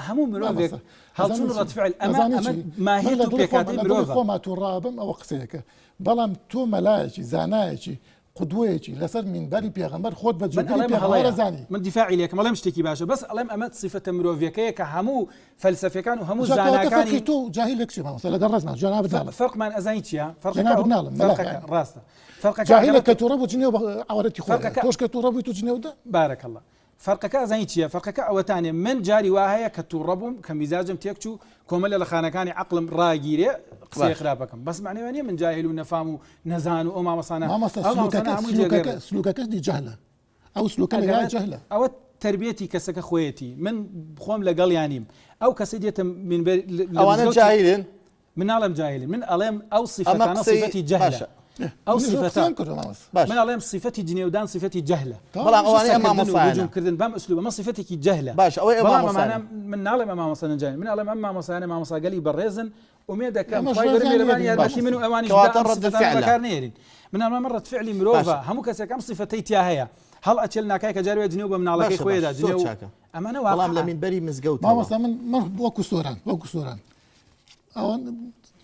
هەموو مرۆڤێک هەڵچوون ڕەت فعل ئەمە ئەمە ماهیەت و پێکهاتەی مرۆڤە خۆما تووڕابم ئەوە قسەیەکە بەڵام تۆ مەلایەکی زانایەکی قودوەیەکی لەسەر مینبەری پێغەمبەر خۆت بە جێگری پێغەمبەر ئەزانی. من دیفاعی لێکم ئەڵێم شتێکی باشە بەس ئەڵێم ئەمە سیفەتە مرۆڤیەکەیە کە هەموو فەلسەفیەکان و هەموو جا کەواتە زاناکانی فەرقی تۆ و جاهیلێک چیە مامۆستا لەگەڵ ڕێزمان جەنابت ناڵم فەرقمان ئەزانی چیە فەرقەکە جەنابت ناڵم مەلا فەرقەکە یانی ڕاستە فەرقەکە جاهیلێک ئەگەر کە توڕە بوو جنێو بە عەوەرەتی خۆی فەرقەکە تۆش کە توڕە بووی تۆ جنێو دە بارک اللە فەرقەکە ئەزانی چیە فەرقەکە ئەوەتانێ من جاری وا هەیە کە توڕە بووم کە میزاجم تێک چوو کۆمەلە لە خانەکانی عەقڵم ڕاگیرێ قسەی باش. خراپەکەم بەس مەعنای وا نیە من جاهیل و نەفام و نەزان و ئەو مامۆستانە مامۆستا ئەو مامۆستانە سلوکەکە هەمووی جێگای سلوکەکە ڕێز سلوکەکەش دی جەهلە ئەو سلوکە لەگەڵ ئەگەر جەهلە ئەوە تربیەتی کەسەکە خۆیەتی من خۆم لەگەڵیانیم ئەو کەسەی دێتە مینبەر لە ئەوانە مزگەوتی جاهیلن من ناڵێم جاهیلن من ئەڵێم ئەو ئەمە سیفەتانە قسەی سیفەتی جەهلە باشە ئەو منیش ئەو سیفەتە قسەیەم کردووە مامۆستا باش من ئەڵێم سیفەتی جنێودان سیفەتی جەهلە تەواو بەڵام منیش ئەوانەی ئەم قسەکردن و مامۆستایانە هجومکردن بەم ئوسلوبە مە سیفەتێکی جەهلە باش ئەوەی ئەو بەڵام مامۆستایانە ئەمانە من ناڵێم ئەم مامۆستانە جاهلن من ئەڵێم ئەم مامۆستایانە مامۆستاگەلی بەڕێزن ئومێد دەکەم ئێمەش خوای گەورە ڕێزیان میهرەبانی لێ یارمەتی باشە من و ئەوانیش بدا کەواتە ئەم ڕەد سیفەتانە فعلە بەکار نەیەرین من ئەڵێم ئەمە ڕەد فعلی مرۆڤە باشە هەموو کەسێک ئەم سیفەتەی تیا هەیە هەڵئەچێ ناکای کە جارێ جنێو بە مناڵەکەی باشە خۆیدا باش زۆر جنێو چاکە ئەمانە بەڵام لە واقعە مینبەری مزگەوتەوە مامۆستا من من وەکو سۆران وەکو سۆران ئەوە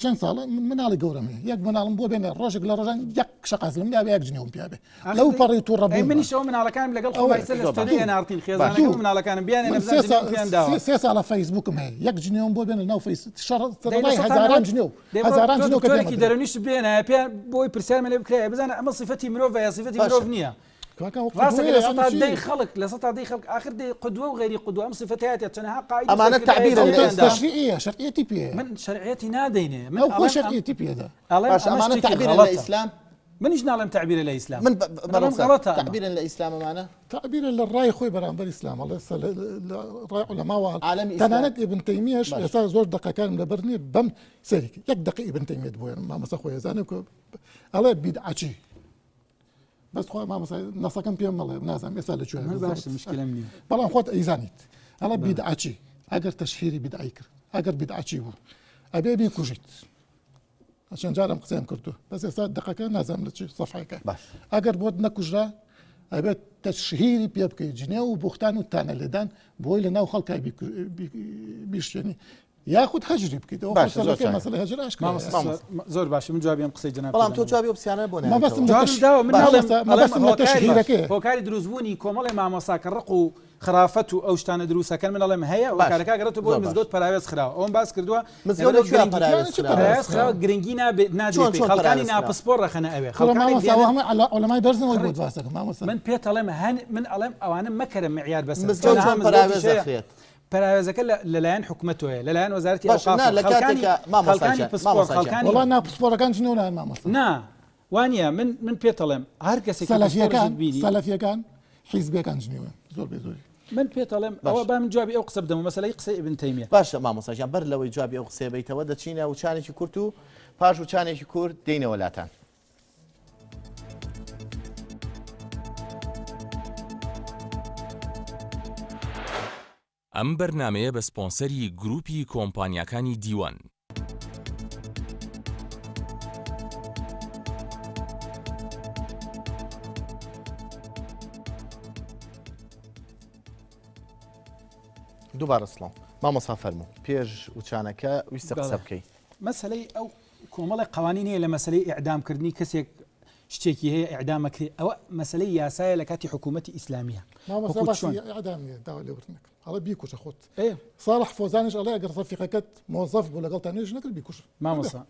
چەند ساڵە من مناڵی گەورەم هەیە یەک مناڵم بۆ بێنێ ڕۆژێک لە ڕۆژان یەک شەقاس لەم دابێ یەک جنێوم پیا بێ لەو پەڕی تووڕە ئەی بوومە منیش ئەوە مناڵەکانم لەگەڵ ئەوە خۆم ئیسە لە زۆر باش ستۆدیۆ ئێناڕتین خێزانەکەم دوو و مناڵەکانم بیانێنە من بزان سێ جنێوم پێیان داوە سێ ساڵە فەیسبوکم هەیە یەک جنێوم بۆ بێنە ناو فەیس شەڕ دەی لە سەرەڕای سەتا هەزاران نەوەد جنێو دەی بڕۆ هەزاران تۆ جنێو کە دکتۆرێکی پێمە دەرونیشت بێنایە پێیان بۆی پرسیارمان لێ بکرایە بزانە ئەمە سیفەتی مرۆڤە یا سیفەتی مرۆڤ باشە نییە کاکە ئەو ڕاستە کە قدوەیە لە یان سەتا چی دەی خەڵک لە سەتا دەی خەڵک ئاخر دەی قدوە و غەیری قدوە ئەم سیفەتەیەتە چەنەها قاعدە و ئەمانە سەرکردایەتی تەعبیرن لە ئەو پێیان ئیسلام داوە تەشریعیە شەرعیەتی پێیە من شەرعیەتی نادەینێ من ئەو خۆی ئەڵێم ئەم شەرعیەتی پێدا ئەڵێم باشە ئەمە ئەمانە شتێکی تەعبیرن لە غەڵەتە ئیسلام منیش ناڵێم تەعبیرە لە ئیسلام من من ئەڵێم بەڕێز غەڵەتە ئەمە تەعبیرن لە ئیسلام ئەمانە تەعبیرە لە ڕای خۆی بەرامبەر ئیسلام ئەڵێ لە ڕای عولەماوە عالەمی ئیسلام تەنانەت ئیبن تەیمیەش باش ئێستا زۆر دەقەکانم لەبەر نییە بەم سەیری کرد یەک دەقی ئیبن تەیمیەت بۆیە مامۆستا خۆی ئەزانێ کە ئەڵێ بیدعەچی بەس خوا مامۆستا نەسەکەم پێم مەڵێ نازانم ئێستا لە کوێ من باشە مشکلەم نییە بەڵام خۆت ئەیزانیت ئەڵێ بیدعەچی ئەگەر تەشهیری بیدعەی کرد ئەگەر بیدعەچی بوو ئەبێ بیکوژیت چەند جارم قسەیان کردو بەس ئێستا دقەکە نازانم لە چی سەفحەکە باش ئەگەر بۆت نەکوژرا ئەبێت تەشهیری پێ بکەیت جنێو و بوختان و تانە لێدان بۆی لە ناو خەڵکای بیشتێنی یاخود هەجری بکەیت ئەوە باشە، زۆر مەسەلەکە چاکە. مەسەلەی هەجر ئاشکرایە. مامۆستا زۆر باشە من جوابی ئەم قسەی جەنابت بەڵام تۆ دەدەمەوە. جوابی ئەو پرسیارانە بۆ مەبەستم نایەتەوە. لە جوابم تەش- داوە من باشە، ناڵێم مامۆستا، ئەڵێم مەبەستم لە هۆکاری تەشهیرەکەیە. هۆکاری دروستبوونی کۆمەڵێ مامۆستا کە ڕق و خرافەت و ئەو شتانە دروست ئەکەن من ئەڵێم هەیە باش هۆکارەکە ئەگەڕێتەوە بۆ زۆر باش. مزگەوت پەراوێز خراوە ئەوەم باس کردووە مزگەوت لەبەر لە کوێ گرنگی پەراوێز یانی چی خراوە؟ پەراوێز خراوە گرنگی نابێت چۆن نادرێت پێی چۆن خەڵکانی پەراوێز خراوە؟ ناپسپۆڕ ڕەخنە ئەوێ کوڕە خەڵکانێک مامۆستا ئەوە دێنن هەموو عەلا- عولەمای بەرزن وەی خڕی بۆت باس دەکەم مامۆستا. من پێت ئەڵێم هەن من ئەڵێم ئەوانە مەکەرە معیار بەسەر مزگەوت چەنەها چۆن مزگەوتیش پەراوێز هەیە دەخرێت؟ پەراوێزەکە لە لەلایەن حکومەتەوەیە لەلایەن وەزارەتی باشە ئەوقاف نا و لە خەڵکانی کاتێکا مامۆستا خەڵکانی گیان پسپۆڕ مامۆستا گیان خەڵکانی وەڵا ناپسپۆڕەکان جنێو نایەن مامۆستا. نا وانییە من من پێت ئەڵێم هەر کەسێکی سەلەفیەکان پسپۆڕیشت بینی سەلەفیەکان حیزبیەکان جنێوەن زۆر بێ زۆری. من پێت ئەڵێم ئەوە با من جوابی ئەو قسە بدەمەوە مەسەلەی قسەی ئیبن تەیمیە. باشە مامۆستا گیان بەر لەوەی جوابی ئەو قسەیە بەیتەوە دەچینە وچانێکی کورت و پاش وچانێکی کورت دێینەوە لاتان. ئەم بەرنامەیە بە سپۆنسەری گروپی کۆمپانیاکانی دیوان. دووبارە سڵاو مامۆسا فەرموو پێش وچانەکە ویستە قسە بکەی. مەسەلەی ئەو کۆمەڵێک قوانین هەیە لە مەسەلەی ئیعدامکردنی کەسێک شتێکی هەیە ئیعدام ئەکرێ ئەوە مەسەلەی یاسایە لە کاتی حکوومەتی ئیسلامیە مامۆستا باسی ئیعدام نییە داوا لێبوردن دەکەم ئەڵێ بیکوژە خۆت ساڵح فۆزانیش ئەڵێ ئەگەر ڕەفیقەکەت مۆزەف بوو لەگەڵتا نوێژ نەکرد بیکوژە مامۆستا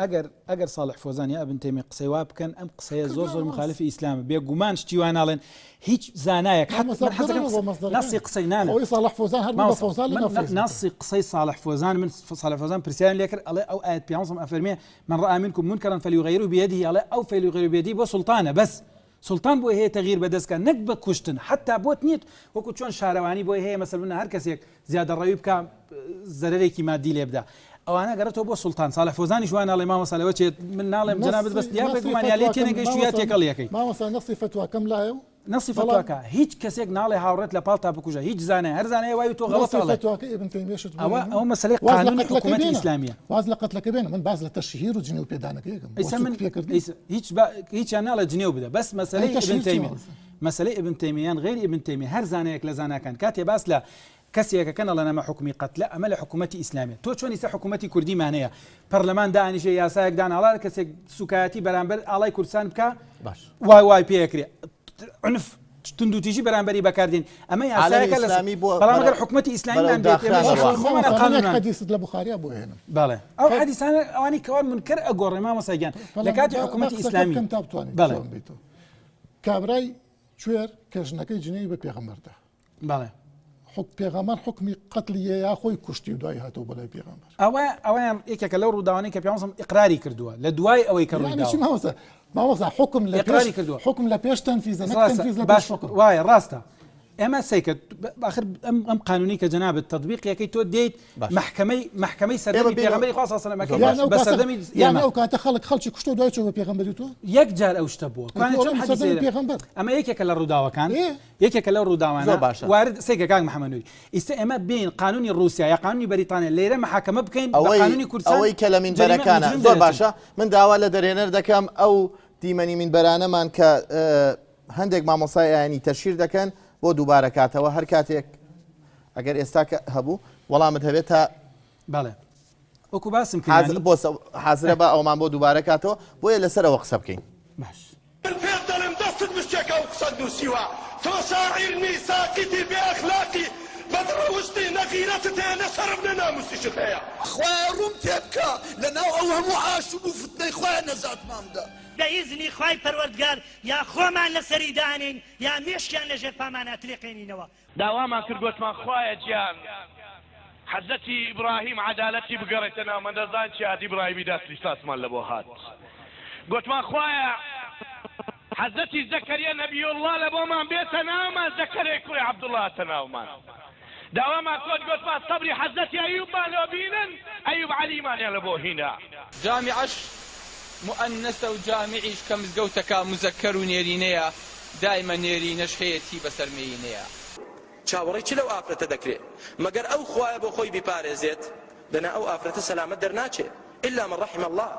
ئەگەر ئەگەر ساڵح فۆزان یا ئبن تەیمیە قسەی وا بکەن ئەم قسەیە زۆر زۆر مخالفی ئیسلامە بێگومان شتی وا ناڵێن هیچ زانایەک حتى من حەزەکەم نەسی قسەی نانە ئەوەی ساڵح فۆزان هەر بوو بە فۆزان لەناو فەیسبوک. نەسی قسەی ساڵح فۆزان من ساڵح فۆزان پرسیارم لێ کرد ئەڵێ ئەو ئایەت پیامبەر ئەفەرمێ من رأى منكم منكرا فليغيره بيده ئەڵێ ئەو فليغيره بيده بۆ سوڵتانە بەس سوڵتان بۆی هەیە تەغییر بەدەست کا نەک بە کوشتن حەتا بۆت نییە وەکو چۆن شارەوانی بۆی هەیە مەسەلەن هەر کەسێک زیادەڕەوی بکا زەرەرێکی مادی لێ بدا ئەوانە گەڕێتەوە بۆ سوڵتان ساڵح فۆزانیش وا ناڵێ مامۆستا لەوە چێت من ناڵێم جەنابت بەس یا بێگومان یا لێی تێنەگەیشتوو یا تێکەڵیەکەی مامۆستا نەسی فەتواکەم لایە و نەسی فەتواکە هیچ کەسێک ناڵێ هاوڕێت لە پاڵ تا بکوژە هیچ زانای هەر زانای وای تۆ غەڵەت ئەڵێ فەتواکە ئیبن تەیمیەشت ئەوە ئەوە مەسەلەی قانونی حکوومەتی ئیسلامیە واز لە قەتلەکە بێنە من باس لە تەشهیر و جنێو پێدانەکەی ئەکەم ئیسا من هیچ هیچیان ناڵێ جنێو بدە بەس مەسەلەی ئیبن تەیمیە مەسەلەی ئیبن تەیمیە یان غەیری ئیبن تەیمیە هەر زانایەک لە زاناکان کاتێ باس لە کەسێکەکەن ئەڵێن ئەمە حوکمی قەتلە ئەمە لە حکوومەتی ئیسلامیە تۆ چۆن ئیستا حکوومەتی کوردیمان هەیە پەرلەمان دانیشێ یاسایەک دانا ئەڵا کەسێک سوکایەتی بەرامبەر ئاڵای کوردستان بکا باش وای وای پێکرێ عنف توندوتیژی بەرامبەری بەکاردێن ئەمە یاسایەکە لە ئیسلامی بۆ بەڵام ئەگەر حکوومەتی ئیسلامیمان بێت ئێمە خۆمان قانونمان حەدیثت لە بخاریا بۆ هێنم بەڵێ ئەو حەدیثانە ئەوانی کەوا منکر ئەگۆڕێ مامۆستا گیان لە کاتی حکوومەتی ئیسلامی تا بتوانیت بەڵێ کابرای کوێر کە ژنەکەی جنێوی بە پێغەمبەر دا. بەڵێ. حوک پێغەمبەر حوکمی قەتلی یە یا خۆی کوشتی و دوای هاتەوە بۆ لای پێغەمبەر. ئەوە ئەوەیان یەکێکە لەو ڕووداوانەی کە پێغەمبەر ئیقراری کردووە لە دوای ئەوەی کە ڕووی داوە. مامۆستا مامۆستا حوکم لە ئیقراری کردووە. حوکم لە پێش تەنفیزە نەک تەنفیز لە پێش حوکم. وایە ڕاستە. ئێمە سەیکە ئاخر ئەم ئەم قانونی کە جەنابت تەطبیقیەکەی تۆ دێیت مەحکەمەی مەحکەمەی سەردەمی پێغەمبەری خوا صلی الله علیه و سلم بە سەردەمی یان ئەو کاتە خەڵک خەڵکی کوشتۆ دوای چۆ بە پێغەمبەری تۆ یەک جار ئەو شتە بووە کوانێ چۆن حەدیث پێغەمبەر ئەمە یەکێکە لە ڕووداوەکان یەکێکە لەو ڕووداوانە زۆر باشە وارد سەیکە کاک محەممەد نوری ئیستا ئێمە بێین قانونی ڕووسیا یا قانونی بەریتانیا لێرە محاکەمە بکەین بە ئەوەی قانونی کوردستان ئەوەی کە لە جەریمە مینبەرەکانە مجرم زۆر دەرەچن باشە من داوا لە دەرهێنەر دەکەم ئەو دیمەنی مینبەرانەمان کە هەندێک مامۆسای ئاینی تەشهیر دەکەن بۆ دووبارە کاتەوە هەر کاتێک ئەگەر ئێستا کە هەبوو وەڵامت هەبێت تا بەڵێ وەکو باسم کرد حازر بۆ حازرە بە ئەومان بۆ دووبارە کاتەوە بۆیە لەسەرەوە قسە بکەین باش من پێت دەڵێم دەستت بشکێکە ئەو قسەت نوسیوە تۆ شاعیر نی ساقیتی بێ ئەخلاقی بەد ڕەوشتی نە غیرەتت هەیە نە شەرەف نە ناموسیشت هەیە. خوایە ڕووم تێبکە لەناو ئەو هەموو ئاشوب و فتنەی خوایە نەجاتمان بدە. بە ئیزنی خوای پەروەردگار یا خۆمان لەسەری دانێین یا مێشکیان لەژێر پامانا تلێقێنینەوە. داوامان کرد گۆتمان خوایە گیان حەزرەتی ئیبراهیم عەدالەتی بگەڕێتە ناومان دەزان چی هات ئیبراهیمی داسلی ساسمان لەبۆ هات گۆتمان خوایە حەزرەتی زەکەریا نەبی اللە لەبۆمان بێتە ناومان زەکەریای کوڕی عەبدوڵڵا هاتە ناومان داوامان کۆت گۆتمان سەبری حەزرەتی ئەیوبمان لۆ بینن ئەیوب عەلیمانیان لەبۆ هینا. جامیعەش موئەنەسە و جامیعیش کە مزگەوتەکە موزەکەر و نێرینەیە دایمە نێرینەش هەیەتی بەسەر مێینەیە. چاوەڕێی چ لەو ئافرەتە دەکرێ مەگەر ئەو خوایە بۆ خۆی بیپارێزێت دەنا ئەو ئافرەتە سەلامەت دەرناچێ الا من رحم اللە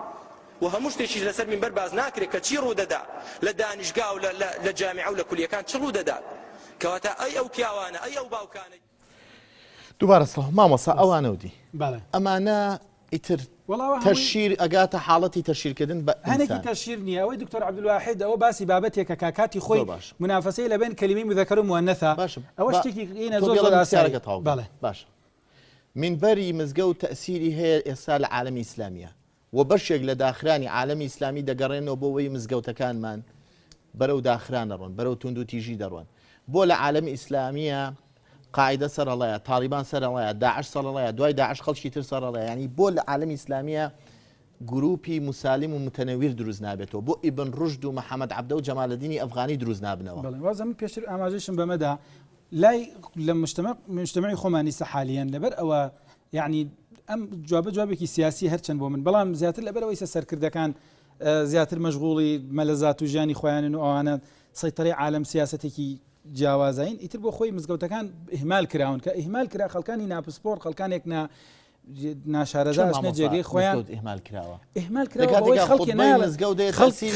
وە هەموو شتێکیش لەسەر مینبەر باس ناکرێ کە چی ڕوودەدا لە دانیشگا و لە جامیعە و لە کولیەکان چ ڕوودەدات کەواتە ئەی ئەو پیاوانە ئەی ئەو باوکانەی دووبارە سڵاو مامۆستا ئەوانە و دی بەڵێ ئەمانە ئیتر وەڵا ئەوە هەمووی تەشیر ئەگاتە حاڵەتی تەشیرکردن بە هەنێکی ئینسان تەشیر نییە ئەوەی دکتۆر عەبدولواحید ئەوە باسی بابەتێکە کا کاتی خۆی زۆر باشە مونافەسەی لە بەین کەلیمەی مذکر و مؤنثە باشە ئەوە با شتێکی ئینە تۆ زۆر زۆر بێڵم ئاسایی پرسیارەکە تەواو بکەم بەڵێ باشە مینبەری مزگەوت تەئسیری هەیە ئێستا لە عالەمی ئیسلامیە و بەشێک لە داخرانی عالەمی ئیسلامی دەگەڕێنەوە بۆ وەی مزگەوتەکانمان بەرەو داخران دەڕۆن، بەرەو توندوتیژی دەڕۆن. بۆ لە عالەمی ئیسلامیە قاعیدە سەرەڵایە، تاڵیبان سەرەڵایە، داعش سەرەڵایە، دوای داعش خەڵکی تر سەرەڵایە، یانی بۆ لە عالەمی ئیسلامیە گروپی موسالیم و متەنەویر دروست نابێتەوە، بۆ ئیبن ڕوشد و محەمەد عەبدە و جەمالەدینی ئەفغانی دروست نابنەوە؟ بەڵێ وازە من پێشتر ئاماژەیشم بەمە دا. لای لە مجتمع مجتمعی خۆمانی سەحالیەن لەبەر ئەوە یعنی ئەم جوابە جوابێکی سیاسی هەرچەند بۆ من بەڵام زیاتر لەبەرەوەی سە سەرکردەکان زیاتر مەشغوڵی مەلەزات و ژیانی خۆیانن و ئەوانە سەیتەرەی عالەم سیاسەتێکی جیاوازین ئیتر بۆ خۆی مزگەوتەکان ئیهمال کراون کە ئیهمال کرا خەڵکانی ناپسپۆر خەڵکانێک نا ناشارەزا ئەچنە جێگەی خۆیان ئیهمال کراوە ئیهمال کراوە بەوەی خەڵکی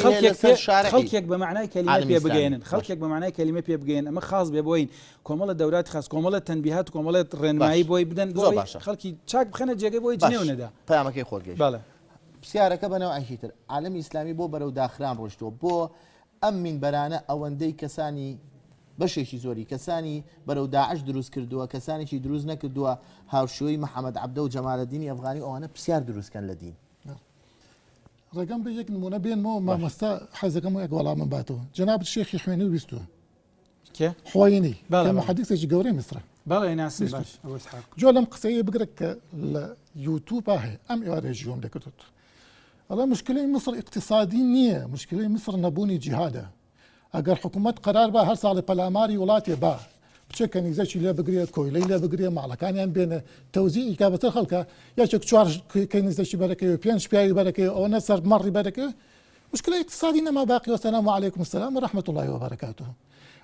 خەڵکێک بە معنای کەلیمە پێ بگەێنن خەڵکێک بە معنای کەلیمە پێ بگەێن ئەمە خاص بێ بۆین کۆمەڵە دەورات خاص کۆمەڵە تەنبیهات کۆمەڵێت ڕێنمایی بۆی بدەن بۆ باشە خەڵکی چاک بخەنە جێگەی بۆی جنێو نەدا پەیامەکەی خۆت گەیشت بەڵێ پرسیارەکە بە نەوعێکی تر عالەمی ئیسلامی بۆ بەرەو داخران ڕۆیشتووە بۆ ئەم مینبەرانە ئەوەندەی کەسانی بەشێکی زۆری کەسانی بەرەو داعش دروست کردووە کەسانێکی دروست نەکردووە هاوشێوەی محەمەد عەبدە و جەمالەدینی ئەفغانی و ئەوانە پرسیار دروست کەن لە دین. ڕێگەم بە یەک نمونە بێنمەوە مامۆستا حەزەکەم یەک وەڵامم باتەوە جەنابت شێخی حوێنی و بیستووە کێ؟ حوینی بەڵێ، کە بەڵێ. محەدیسێکی گەورەی میسرە بەڵێ ناسم بیستوو. باش ئەبو ئیسحاق. جۆ لەم قسەیە بگرە کە لە یوتوبا هەیە ئەم ئێوارەیە ژیۆم لێکردوت ئەڵێ مشکلەی میسر ئیقتیسادی نییە مشکلەی میسر نەبوونی جیهادە ئەگەر حکوومەت قەرار بە هەر ساڵێ پەلاماری وڵاتێ با بچێ کەنیزەکی لێ بگرێ کۆیلەی لێ بگرێ ماڵەکانیان بێنێ تەوزیعی کا بەسەر خەڵکە یەکێک چوار کەنیزەکی بەرەکەی و پێنج پیاوی بەرەکەی ئەوەنە سەر مەڕی بەرەکەی مشکلە اقتصادی نەما باقی وەسەلام علیکم السلام و رحمة الله وبرکاته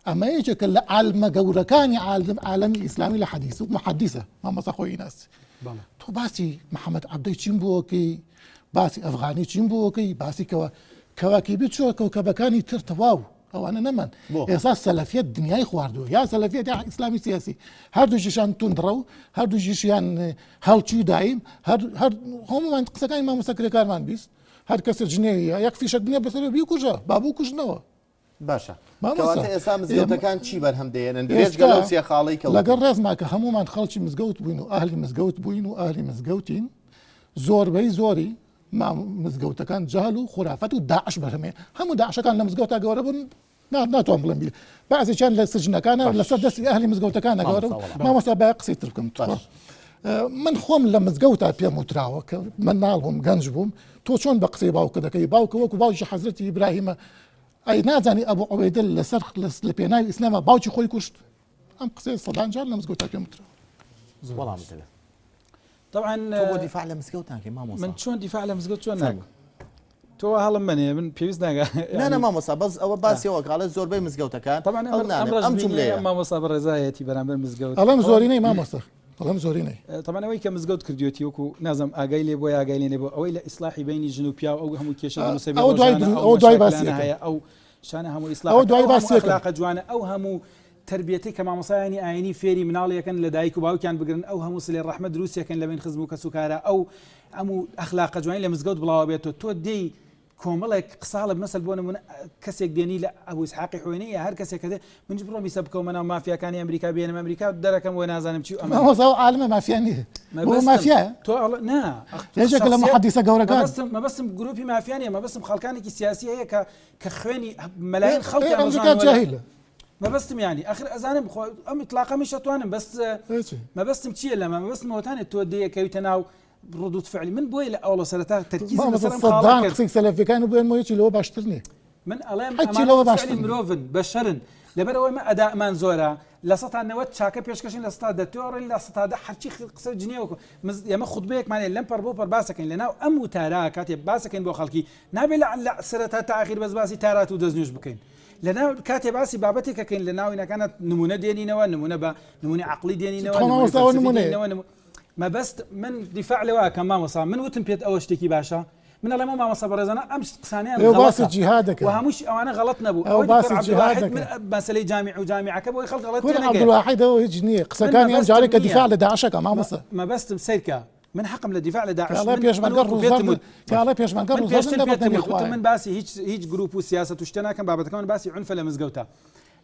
ئەمە یەکێکە لە عالمە گەورەکانی عالم عالەمی ئیسلامی لە حەدیث و محەدیثە مامۆستا خۆی ناس تۆ باسی محەممەد عەبدەی چیم بۆکەی باسی ئەفغانی چیم بۆکەی باسی کەوە کەواکیبی چۆ کەوکەبەکانی تر تەواو ئەوانە نەمان ئێستا سەلەفیەت دنیای خواردووە یا سەلەفیەت یا ئیسلامی سیاسی هەردووشیشان توندڕەو هەردووشیشیان هەڵچوو دایم هەر هەر هەموومان قسەکانی مامۆستا کرێکارمان 20 هەر کەسە جنێویە یەک فیشەک بنێ بەسەر بیکوژە با بووکوژنەوە. باشە مامۆستا کەواتە ئێستا ئێمە مزگەوتەکان چی بەرهەم دەیەنن بێجگە ئێستا لەو سێ خاڵەی کە لەگەڵ وتم؟ ڕێزما کە هەموومان خەڵکی مزگەوت بووین و ئەهلی مزگەوت بووین و ئەهلی مزگەوتین زۆربەی زۆری مام مزگەوتەکان جەهل و خورافەت و داعش بەرهەمێ هەموو داعشەکان لە مزگەوتا گەورە بوون ناتوان بڵێم بیر بەعزێکیان لە سجنەکانە لەسەر دەستی ئەهلی مزگەوتەکانە گەورە مامۆستا وەڵام. مامۆستا با قسەی تر بکەم تخوا باش. من خۆم لە مزگەوتا پێم وتراوە کە مناڵ بووم گەنج بووم تۆ چۆن بە قسەی باوکە دەکەی باوکە وەکو باوکی حەزرەتی ئیبراهیمە ئەی نازانی ئەبو عوبەیدە لەسەر لە پێناوی ئیسلاما باوکی خۆی کوشت ئەم قسەیە سەدان جار لە مزگەوتا پێم وتراوە وەڵام بدەوێت طبعا تۆ بۆ دیفاع لە مزگەوت ناکەی مامۆستا من چۆن دیفاع لە مزگەوت چۆن ناکەم تۆ هەڵم مەنێ من پێویست ناگە نا نا مامۆستا بەس ئەوە باسیەوە کاڵێ زۆربەی مزگەوتەکان طبعا ئەو نانێ ئەم جملەیە مامۆستا بەڕێزایەتی بەرامبەر مزگەوت ئەڵێم زۆرینەی مامۆستا ئەڵێم زۆرینەی طبعا ئەوەی کە مزگەوت کردوێتی وەکو نازم ئاگای لێ بۆ ئاگای لێ بۆ ئەوەی لە ئیسلاحی بینی ژن و پیاو ئەو هەموو کێشە دروستە ئەو دوای ئەو دوای باسی هەیە ئەو شانە هەموو ئیسلاح ئەو دوای باسی ئەخلاقە جوانە ئەو هەموو تەربیەتەی کە مامۆستایانی ئاینی فێری مناڵیەکەن لە دایک و باوکیان بگرن ئەو هەموو سلێ ڕەحمە دروستیەکەن لە بین خزم و کەسوکارا ئەو هەموو ئەخلاقە جوانی لە مزگەوت بڵاوە بێتەوە تۆ دێی کۆمەڵێک قساڵە مەسەل بۆ نمونە کەسێک دێنی لە ئەبو ئیسحاقی حوێنی یا هەر کەسێک کە دێ منیش بڕۆم ئیسە بکەومە ناو مافیاکانی ئەمریکا بێنم ئەمریکا دەرەکەم وە نازانم چی و ئەمە مامۆستا ئەو عالمە مافیا نییە بۆ مەبەستم مافیایە تۆ ئەڵێ نا ئەخ یەکێکە لە شخصیت محەدیسە گەورەکان مەبەستم مەبەستم گروپی مافیا نییە مەبەستم خەڵکانێکی سیاسی هەیە کە کە خوێنی مەلاین ئێ خەڵکیان ئەمریکا ڕژاندووە لە جاهیلە مەبەستم یانی ئەخر ئەزانم خۆ ئەم ئیتلاقە منیش ئەتوانم بەس مەبەستم چییە لەمە مەبەستم ئەوەتانێ تۆ دێیەکەویتە ناو ردود فعلی من بۆیە لە ئەوڵە سەرەتا تەرکیزم لەسەر ئەم خاڵە سەدان کرد قسەی سەلەفیەکان بوێنمەوە هیچی لەوە باشتر نییە من ئەڵێم هیچی ئەمانە لەوە فعلی باشتر نییە مرۆڤن بەشەرن لەبەرئەوەی ئێمە ئەدامان زۆرە لە سەتا 90 چاکە پێشکەشین لە سەتا دە تۆڕین لە سەتا دە هەرچی قسە جنێوەکو ئێمە خوتبەیەکمان هەیە لەم پەڕ بۆ پەڕ باسەکەین لەناو ئەم وتارە کاتێ باسەکەین بۆ خەڵکی نابێ لە لە سەرەتا تا ئاخیر بەس باسی تارات و دەستنوێژ بکەین لەناو کاتێ باسی بابەتێک ئەکەین لە ناو وینەکانە نمونە دێنینەوە نمونە بە نمونەی عەقڵی دێنینەوە خۆ نمونەی مامۆستا ئەوە فەلسەفی نمونەیە دێنینەوە نمو... مەبەست من دیفاع لەوە ئەکەم مامۆستا من وتم پێت ئەوە شتێکی باشە من ئەڵێم ئەو مامۆستا بەڕێزانە ئەم قسانەیان ئێوە باسی غەڵەتە جیهاد و دەکەن هەمووش ئەوانە غەڵەت نەبوو ئەوە ئەوەی دکتۆر باسی جیهاد عەبدولواحید من دەکەن مەسەلەی جامیع و جامیعەکە بۆی خەڵک غەڵەت کورە تێنەگەیە عەبدولواحید ئەوە هیچ نییە من قسەکانی ئەم مەبەستم جارێک کە نییە دیفاع لە داعشەکە مامۆستا مەبەستم سەیرکە من حەقم لە دیفاع لە داعش کاڵێ من من پێشمەرگە وەکو پێتم ڕووزەرد وت کاڵێ پێشمەرگە من ڕووزەردن پێشتر لە پێتم بەردەمی وت وتم خوایە من باسی هیچ هیچ گروپ و سیاسەت و شتە ناکەم بابەتەکە من باسی عنفە لە مزگەوتە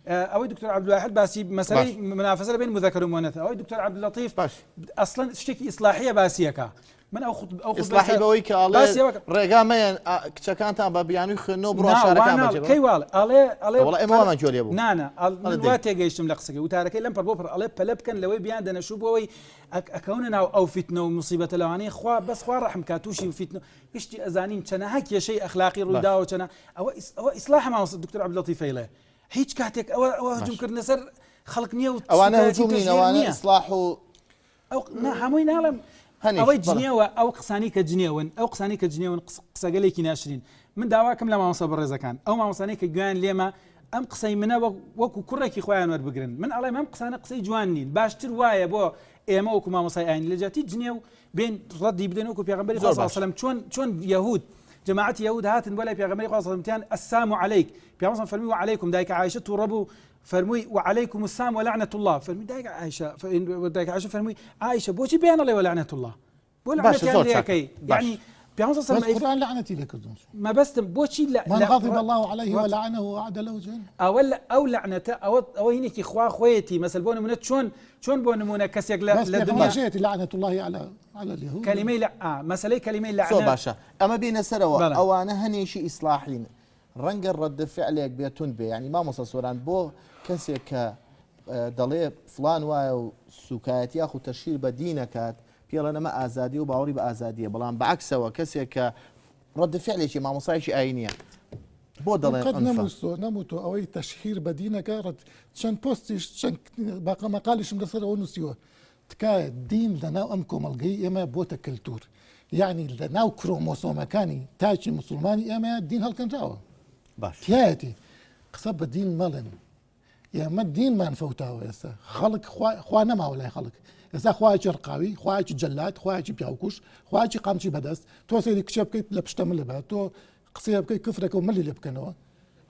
ئەوەی دکتۆر عەبدولواحید باسی مەسەلەی باش منافەسە لە بین مذکر و مؤنث ئەوەی دکتۆر عەبدوللەتیف باش ئەسڵەن شتێکی ئیسلاحیە باسیەکە من ئەو خود ئەو خودبەی ئیسلاحی سەر بەوەی کە ئەڵێ باسی ئەوە ڕێگا مەیەن کچەکانتان بە بیانووی خوێندنەوە بڕوا نا وا شارەکان نا بەجێ کەی بڵێ واڵێ ئەڵێ ئەڵێ وەڵا ئێمە پەلە وامان گوێ لێ بوو نا نا ئەڵ ئەڵێ من وا دەی تێگەیشتم لە قسەکەی وتارەکەی لەم پڕ بۆ پڕ ئەڵێ پەلە بکەن لەوەی بیان دەنە شوو بۆ ئەوەی ئەکەونە ناو ئەو فیتنە و موسیبەتە لەوانەیە خوا بەس خوا ڕەحم کا تووشی فیتنە گشتی ئەزانین چەنەها کێشەی ئەخلاقی باش ڕوویداوە چەنە ئەوە ئەوە ئیسلاحە مامۆستا دکتۆر عەبدوللەتیف ئەیڵێ هیچ کاتێک ئەوە ئەوە هجوم باش کردنە سەر. خەڵک نییە و ئەوانە سوکایەتی هجوم نین تەشهیر ئەوانە نییە. ئیسلاح و ئەو نا هەمووی ناڵێم هەنیش، ئەوەی بەڵێ. جنێوە ئەو قسانی کە جنێون ئەو قسانی کە جنێون قسەگەلێکی ناشرین من داواکەم لە مامۆستا بەڕێزەکان ئەو مامۆستانەی کە گوێیان لێمە ئەم قسەی منە وەکو کوڕێکی خۆیان وەربگرن من ئەڵێم ئەم قسانە قسەی جوان نین باشتر وایە بۆ ئێمە وەکو مامۆستای ئاین لە جیاتی جنێو بێن ڕەدی بدەن وەکو پێغەمبەری خوا زۆر صلی باش. الله علیه و سلم چۆن چۆن یەهود جەماعەتی یەهود هاتن بۆ لای پێغەمبەری خوا صلی الله علیه و سلم وتیان السام علیک پێغەمبەر صلی فەرمی وعلیکم دایکە عایشە تووڕە بوو فەرمووی وعلیکم السام ولعنة الله فەرمووی دایکە عایشە دایکە عایشە فەرمووی عایشە بۆچی پێیان ئەڵێ ولعنة الله بۆ باشە لەعنەتیان زۆر لێ چاکە ئەکەی باش. یعنی پێغەمبەر صلی الله بەس علیه و سلم قورئان لەعنەتی لێ کردوون مەبەستم بۆچی لە من لە غضب الله عليه وات ولعنه وأعد له جهنم ئەوە لە ئەو لەعنەتە ئەوە ئەوە هینێکی خوا خۆیەتی مەسەل بۆ نمونە چۆن چۆن بۆ نمونە کەسێک لە بەس لە پێغەمبەر دنیا ژێتی لعنة الله على على اليهود کەلیمەی لە ئا مەسەلەی کەلیمەی زۆر لەعنەت باشە ئەمە بینە سەرەوە بەڵێ. ئەوانە هەنێکی ئیسلاحین ڕەنگە ڕەد فعلێک بێ توند بێ یانی مامۆستا سۆران بۆ کەسێک کە دەڵێ فلان وایە و سوکایەتی یاخود تەشهیر بە دین ئەکات پێڵێن ئەمە ئازادی و باوەڕی بە ئازادیە بەڵام بەعکسەوە کەسێک کە ڕەد فعلێکی مامۆسایەکی ئاینیە بۆ دەڵێن قەت ئەنفە نەمووسۆ نەموتۆ ئەوەی تەشهیر بە دینەکە ڕەت چەند پۆستیش چەند باقە مەقالیشم لەسەر ئەوە نووسیوە تکایە دین لەناو ئەم کۆمەڵگەی ئێمە بۆتە کەلتور یعنی لەناو کرۆمۆسۆمەکانی تاکی موسڵمانی ئێمە دین هەڵکەنراوە باش تایەتی قسە بە دین مەڵێن ئێمە دینمان فەوتاوە ئێستا خەڵک خوا نەماوە لای خەڵک ئێستا خوایەکی ڕقاوی خوایەکی جەلات خوایەکی پیاوکوش خوایەکی قامچی بەدەست تۆ سەیری کچێ بکەیت لە پشتە ملە بە تۆ قسەیە بکەیت کفرەکە و ملی لێ بکەنەوە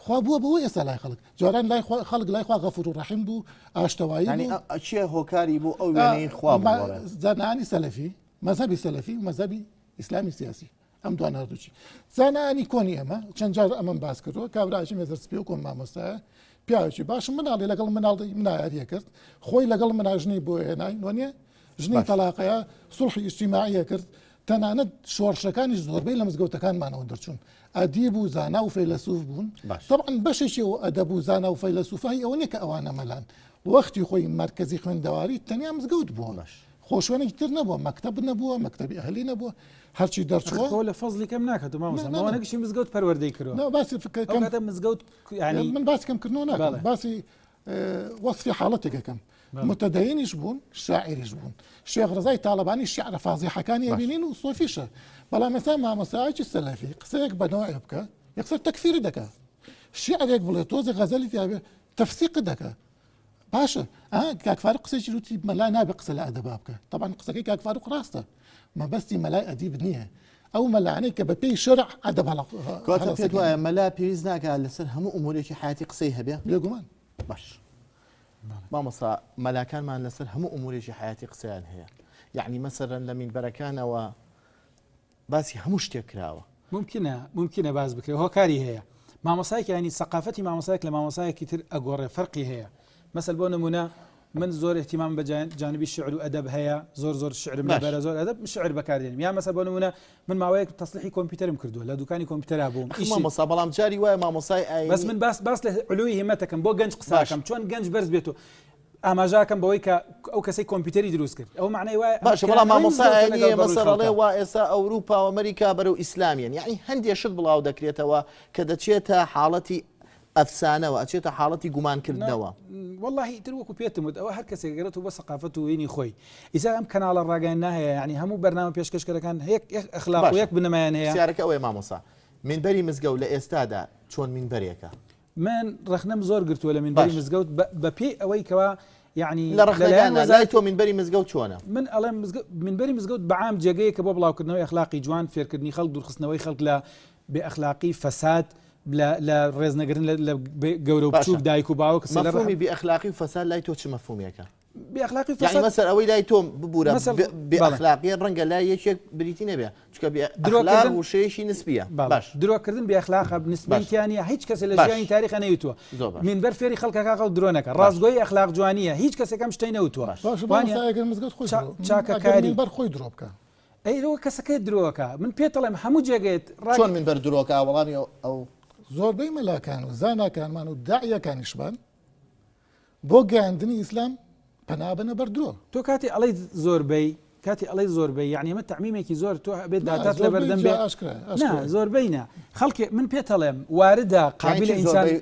خوا بووە بەوە ئێستا لای خەڵک جاران لای خەڵک لای خوا غەفور و ڕەحیم بوو ئاشتەوایی بوو چیە هۆکاری بوو ئەو وێنەی خوا زانانی سەلەفی مەزهەبی سەلەفی و مەزهەبی ئیسلامی سیاسی ئەم دوان هەردووچی زانانی کۆنی ئەمە چەند جار ئەمەم باس کردووە کابراژی مێزەر سپی و کۆن مامۆستایە پیاوێکی باش مناڵی لەگەڵ مناڵی منایاریە کرد خۆی لەگەڵ مناژنی بۆ هێنای وانە ژنی تەلاقەیە سڵحی ئیجتیماعیە کرد تەنانەت شۆڕشەکانیش زۆربەی لە مزگەوتەکانمانەوە دەرچوون ئەدیب و زانا و فەیلەسوف بوون طبعا بەشێکی ئەو ئەدەب و زانا و فەیلەسوفە هی ئەوە نییە کە ئەوانە مەلان وەختی خۆی مەرکەزی خوێندەواری تەنیا مزگەوت بووە خۆ شوێنێکی تر نەبووە مەکتەب نەبووە مەکتەبی ئەهلی نەبووە هەرچی دەرچووە خۆ لە فەزلی کەم ناکات مامۆستا نا، نا، نا. ئەوانە گشتی مزگەوت پەروەردەی کردووە نا، باسی فکر ئەو کەم کاتە مزگەوت یعنی من باسی کەمکردنەوە ناکەم بەڵێ. باسی وەسفی حاڵەتێک ئەکەم متدەینیش بوون شاعریش بوون شێخ ڕزای تاڵەبانی شعرە فازیحەکانی ئەبینین و سۆفیشە بەڵام ئێستا مامۆستایەکی سەلەفی قسەیەک بە نەوعێ بکە یەکسەر تەکفیری دەکا شعرێک بڵێ تۆزێ غەزەلی تیابێ تەفسیق دەکا باشە کاک فاروق قسەی وتی مەلا نابێ قسە لە ئەدەبا بکە طبعا قسەکەی کاک فاروق ڕاستە مەبەستی مەلای ئەدیب نییە ئەو مەلانەی کە بە پێی شەرع ئەدەب هەڵە کەواتە پێت وایە مەلا پێویست ناکات لەسەر هەموو ئومورێکی حیاتی قسەی هەبێ؟ بێگومان. باش مامۆستا مەلاکانمان لەسەر هەموو ئومورێکی حیاتی قسەیان هەیە یعنی مەسەرەن لە مینبەرەکانەوە باسی هەموو شتێک کراوە. ممکنە ممکنە باس بکرێت هۆکاری هەیە مامۆسایەکی ینی سەقافەتی مامۆسایەک لە مامۆسایەکی تر ئەگۆڕێ فەرقی هەیە مەسەل بۆ نمونە من زۆر اهتمام بە جانبی شعر و ئەدەب هەیە زۆر زۆر شعرم لەبەرە زۆر ئەدەب شعر بەکاردێنم یا مەسەل بۆ نمونە من ماوەیەک تەسلیحی کۆمپیوتەرم کردووە لە دوکانی کۆمپیوتەرا بووم مامۆستا بەڵام جاری وایە مامۆسای ئاینی بەس من باس باس لە علوی هیمەتەکەم بۆ گەنج قساکەم چۆن گەنج بەرز بێت و ئاماژاکەم بەوەی کە ئەو کەسەی کۆمپیوتەری دروست کرد ئەو معنای وایە باشە بەڵام مامۆستا ئاینی مەسەر ئەڵێ وا ئێستا ئەوروپا و ئەمریکا بەرەو ئیسلامیان یعنی هەندێک شت بڵاو دەکرێتەوە کە دەچێتە حاڵەتی ئەفسانەوە ئەچێتە حاڵەتی گومان کردنەوە. وەڵاهی ئیتر وەکو پێتم وت ئەوە هەر کەسێک گەرێتەوە بۆ سەقافەت و وینی خۆی ئیسا ئەم کەناڵە ڕاگەیاندنە هەیە یعنی هەموو بەرنامە پێشکەشکەرەکان یەک یەک ئەخلاق و باشە یەک بنەمایان هەیە. پرسیارەکە ئەوەیە مامۆستا مینبەری مزگەوت لە ئێستادا چۆن مینبەرێکە؟ من ڕەخنەم زۆر گرتووە لە مینبەری باش. مزگەوت بە بە پێی ئەوەی کەوا یعنی لە لەلایەن ڕەخنەکانە لای وەزارەتی تۆ مینبەری مزگەوت چۆنە؟ من ئەڵێم مزگەوت مینبەری مزگەوت بە عام جێگەیەکە بۆ بڵاوکردنەوەی ئەخلاقی جوان فێرکردنی خەڵک دوورخستنەوەی خەڵک لە بێ ئەخلاقی فەساد لە لە ڕێز نەگرن لە لە گەورە و باشە بچووک دایک و باوک سلە ڕەحم. مەفهومی بێ ئەخلاقی و فەساد لای تۆ چ مەفهومێکە؟ بێ ئەخلاقی و یعنی فەساد مەسەر ئەوەی لای تۆ ببورە مەسەل بێ بێ بەڵێ. ئەخلاقیە ڕەنگە لای یەکێک بریتی نەبێ چونکە بێ ئەخلاق درۆکردن وشەیەکی نسبیە بەڵێ باش درۆکردن بێ ئەخلاقە نسبەی باش تیا نییە هیچ کەسێ لە باش ژیانی تاریخا نەیوتووە زۆر باش مینبەر فێری خەڵکەکە خەڵک درۆ نەکا باش ڕاستگۆیی ئەخلاق جوانییە هیچ کەسێک ئەم شتەی نەوتووە باش باشە وانیە مامۆستا ئەگەر مزگەوت خۆی چا درۆ ئەگەر چاکەکاری مینبەر خۆی درۆ بکا ئەی ئەوە کەسەکەی درۆکە من پێت ئەڵێم هەموو جێگەیەت ڕاگە. چۆن مینبەر درۆکا وەڵامی ئەو. زۆربەی مەلاکان و زاناکانمان و داعیەکانیشمان بۆ گەیاندنی ئیسلام پەنا بەنە بەر درۆ. تۆ کاتێ ئەڵێی زۆربەی کاتێ ئەڵێی زۆربەی یانی ئەمە تەعمیمێکی زۆر تۆ ئەبێت نا داتات زۆربەی لەبەردەم جا بێ ئاشکرایە نا ئاشکرایە. زۆربەی نا خەڵکێ من پێت ئەڵێم واردە یانی قابیلە چی ئینسان زۆربەی؟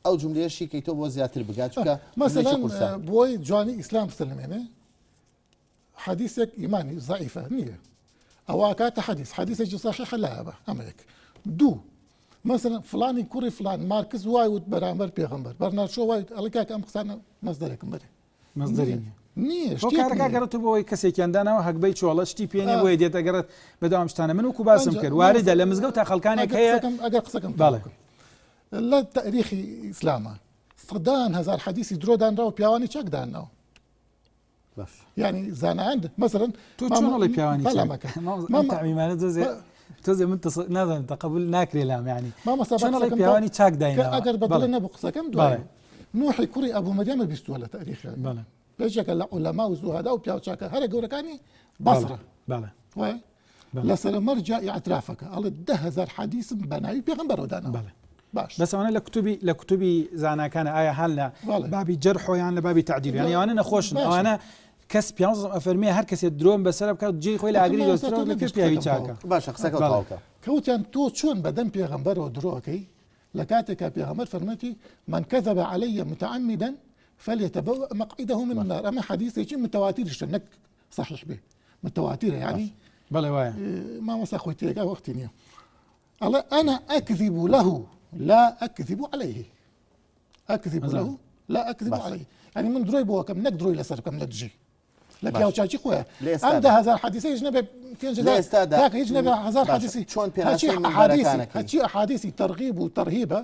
ئەو جملەیە شیکەیتەوە بۆ زیاتر بگات چونکە مەسەلەن بۆی جوانی ئیسلام بسەلمێنێ حەدیسێک ئیمانی زەعیفە نییە ئەوە ئەکاتە حەدیس حەدیسێکی سەحیحە لا ئەبا ئەمە یەک دوو مەسەلەن فلانی کوڕی فلان مارکس وای وت بەرامبەر پێغەمبەر بەرنارد شۆ وای ئەڵێ کاکە ئەم قسانە مەسدەرێکم بەرێ مەسدەری نییە نییە شتێک هۆکارەکە نییە. گەڕێتەوە بۆ ئەوەی کەسێکیان داناوە هەگبەی چۆڵە شتی پێ نییە آه. بۆیە دێتە گەڕێت بەدوام شتانە من وەکو باسم ئەنجا کرد واردە لە مامۆستا مزگەوت تا خەڵکانێک ئەگەر هەیە قسەکەم ئەگەر قسەکەم بەڵێ تەواو کرد لە تاریخی ئیسلامە سەدان هەزار حەدیسی درۆ دانراوە پیاوانی چاک داناوە یعنی زانایان مەسەرەن تۆ چۆن ئەڵێ پیاوانی تعمیمانە تۆزێ تۆزێ من نازانم تەقبول ناکرێ لام یعنی مامۆستا چۆن ئەڵێ پیاوانی چاک داینەوە ئەگەر بەدڵ نەبوو قسەکەم دوای نوحی کوڕی ئەبوو مەریەمە بیستووە لە تاریخ بەڵێ بەشێکە لە عولەما و زوهادا و پیاوچاکە هەرە گەورەکانی بەسرە بەڵێ وایە لەسەر مەرجع ئیعترافەکە ئەڵێ 10000 حەدیسم بە ناوی پێغەمبەرەوە داناوە بەڵێ باش بەس ئەوانە لە کتوبی لە کتوبی زاناکانە ئایا هەل لە بەڵێ. بابی جەرحۆ یان لە بابی تعدیل یان ئەوانە نەخۆشن باشە. ئەوانە کەس پیاوزم ئەفەرمێ هەر کەسێ درۆم بەسەر بکات جێی خۆی لە ئاگری مامۆستا تۆ دۆسترەوە لە نەگەشت پیاوی قسەکەم چاکە تەواو. باشە قسەکە بەڵێ. تەواو کە. کەوتیان تۆ چۆن بەدەم پێغەمبەرەوە درۆ ئەکەی لە کاتێکا پێغەمبەر فەرموویەتی من كذب علی متعمدا فليتبوأ مقعده من النار ئەمە حەدیثێکی متواتریشە نەک صحیح بێ متواترە یعنی بەڵێ وایە مامۆستا خۆی تێگا وەختی نییە ئەڵێ أنا أكذب له لا أكذب عليه أكذب له لا أكذب عليه یعنی من درۆی بۆ ئەکەم نەک درۆی لەسەر بکەم لە دژی لە پیاوچاکی خۆیان ئەم 10000 حەدیسە هیچ نەبێ 5000 کاکە هیچ نەبێ هەزار حەدیسی چۆن پێناسەی منبەرەکانەکەی هەرچی ئەحادیسی تەرغیب و تەرهیبە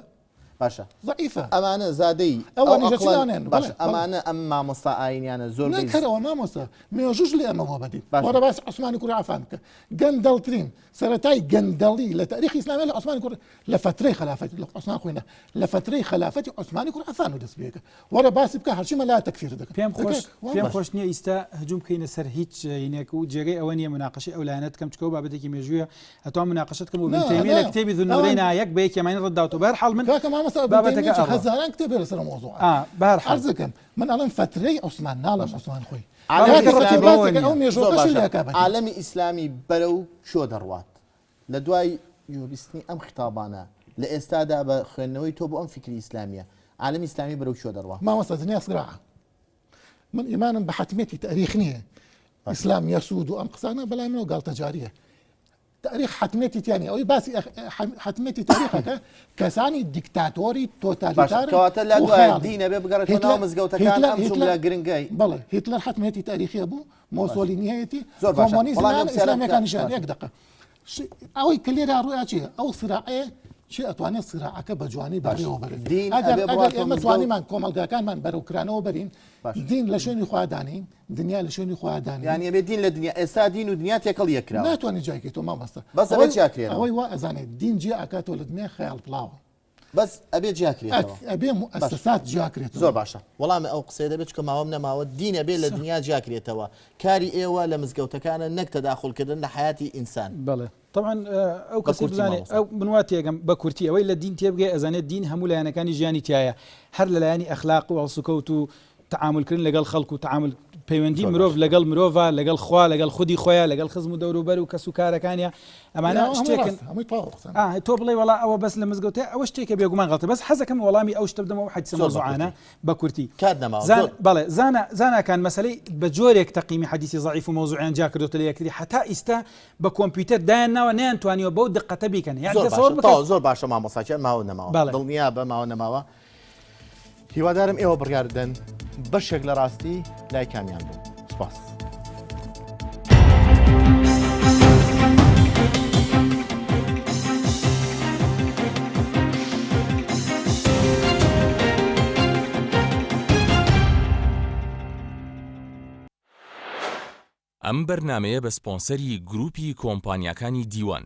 باشە ضعیفە ئەمانە زادەی ئەو ئەو ئەقڵەن ئەقڵەن بەڵێ باشە بەڵێ ئەمانە ئەم مامۆستا ئاینیانە زۆر نەک هەر ئەوە مامۆستا مێژووش لێ ئەمە بۆ بەدی باشە. وەرە باسی عوسمانی کوڕی عەفان بکە گەندەڵترین سەرەتای گەندەڵی لە تاریخی ئیسلامی لە عوسمانی کوڕ لە فەترەی خەلافەتی لە عوسمان خۆی نا لە فەترەی خەلافەتی عوسمانی کوڕ عەفان و دەست پێکە وەرە باسی بکە هەرچی مەلا تەکفیر دەکەن پێم خۆش دەکەن. وا پێم باش. خۆش نییە ئیستا هجوم بکەینە سەر هیچ ینێک و جێگەی ئەوە نییە مناقەشەی ئەو لایەنە بکەم چکە و بابەتێکی مێژوویە ئەتوان مناقەشەت کەم و ابن نا، تەیمیە لە نا. کتێبی ذو النورین ئەوان- یەک بە یەک یەمانی ڕەت داوەتەوە بەهەر حاڵ من کاکە مامۆستا ابن بابەتەکە تەیمیە ئەڕوا. هەزاران کتێب هەیە لەسەر ئەو مەوزوعە. ئا بەهەر حاڵ عەرز دەکەم من ئەڵێم فەترەی عوسمان ناڵێم عوسمان خۆی. عالەمی کاکە ڕەتی ئیسلامی باس دەکەن ئەو زۆر مێژووەکەشی باشە لە کابەتی. عالەمی ئیسلامی بەرەو کوێ دەڕوات لە دوای گوێبیستنی ئەم خیتابانە لە ئێستادا بە خوێندنەوەی تۆ بۆ ئەم فیکری ئیسلامیە عالەمی ئیسلامی بەرەو کوێ دەڕوا؟ مامۆستا دنیا سراعە من ئیمانم بە حەتمیەتی تاریخ نییە ئیسلام یەسود و ئەم قسانە بەلای منەوە گاڵتەجاریە تاریخ حەتمیەتی تیا نییە ئەوەی باسی حەتمیەتی تاریخەکە کەسانی دیکتاتۆری تۆتالیتار کەواتە لە دوای دینە بێ بگەڕێتەوە ناو مزگەوتەکان ئەم جوملە گرنگەی بەڵێ هیتلەر حەتمیەتی تاریخیە بوو مۆسۆلینی هەیەتی زۆر باشە کۆمۆنیزم وەڵامی ئەم پرسیارە بکە. ئیسلامیەکانیشیان یەک دقە ئەوەی کە لێرە ڕوویا چیە ئەو سراعەیە چی ئەتوانێت سراعەکە بە جوانی بەڕێوە بەرێت دین ئەگەر ئەبێ ئەگەر بڕواتەوە ئێمە مزگەوت. توانیمان کۆمەڵگاکانمان بەرەو کرانەوە بەرین باش. دین لە شوێنی خوا دانین دنیا لە شوێنی خوا دانین یانی ئەبێ دین لە دنیا ئێستا دین و دنیا تێکەڵ یەک کراوە ناتوانێت جیای کەیتەوە مامۆستا بەس ئەبێ ئەوەی جیا کرێنەوە. ئەوەی وا ئەزانێت دین جیا ئەکاتەوە لە دنیا خەیاڵ پڵاوە بەس ئەبێ جیا کرێتەوە ئەبێ موئەسەسات جیا کرێتەوە زۆر باشە وەڵامی ئەو قسەیە دەبێت چونکە ماوەم نەماوە دین ئەبێ لە دنیا جیا کرێتەوە کاری ئێوە لە مزگەوتەکانە نەک تەداخول کردن لە حەیاتی ئینسان. بەڵێ طبعا ئەو بە کەسەی کورتی بزانێ مامۆستا. ئەو من وا تێگەم بە کورتی ئەوەی لە دین تێبگەی ئەزانێت دین هەموو لایەنەکانی ژیانی تایە هەر لە لایەنی ئەخلاق و هەڵسوکەوت و تەعامول کردن لەگەڵ خەڵک و تەعامول پەیوەندی زۆر مرۆڤ باشە. لەگەڵ مرۆڤا لەگەڵ خوا لەگەڵ خودی خۆیا لەگەڵ خزم و دەوروبەر و کەس و کارەکانیا ئەمانە ئەوە هەمووی شتێکن ڕاستە هەمووی تەواو قسەن ئا تۆ بڵێی وەڵا ئەوە بەس لە مزگەوتە ئەوە شتێکە بێگومان غەڵەتە بەس حەزەکەم وەڵامی ئەو شتە بدەمەوە ئەو حەدیسە زۆر بە مەوزوعانە کورتی. بە کورتی کات نەماوە زان زۆر. بەڵێ زانا زاناکان مەسەلەی بە جۆرێک تەقیمی حەدیسی زەعیف و مەوزوعیان جیا کردۆتە لە یەکتری هەتا ئیستا بە کۆمپیوتەر دایان ناوە نەیان توانیوە بەو دقەتە بیکەن یان زۆر تەسەوەر باشە بکە تەواو زۆر باشە مامۆستا گیان ماوە نەماوە بەڵێ. دڵنیا بە ماوە نەماوە هیوادارم ئێوە بڕیار بدەن بەشێک لە ڕاستی لای کامیان بوو. سپاس. ئەم بەرنامەیە بە سپۆنسەری گروپی کۆمپانیاکانی دیوان.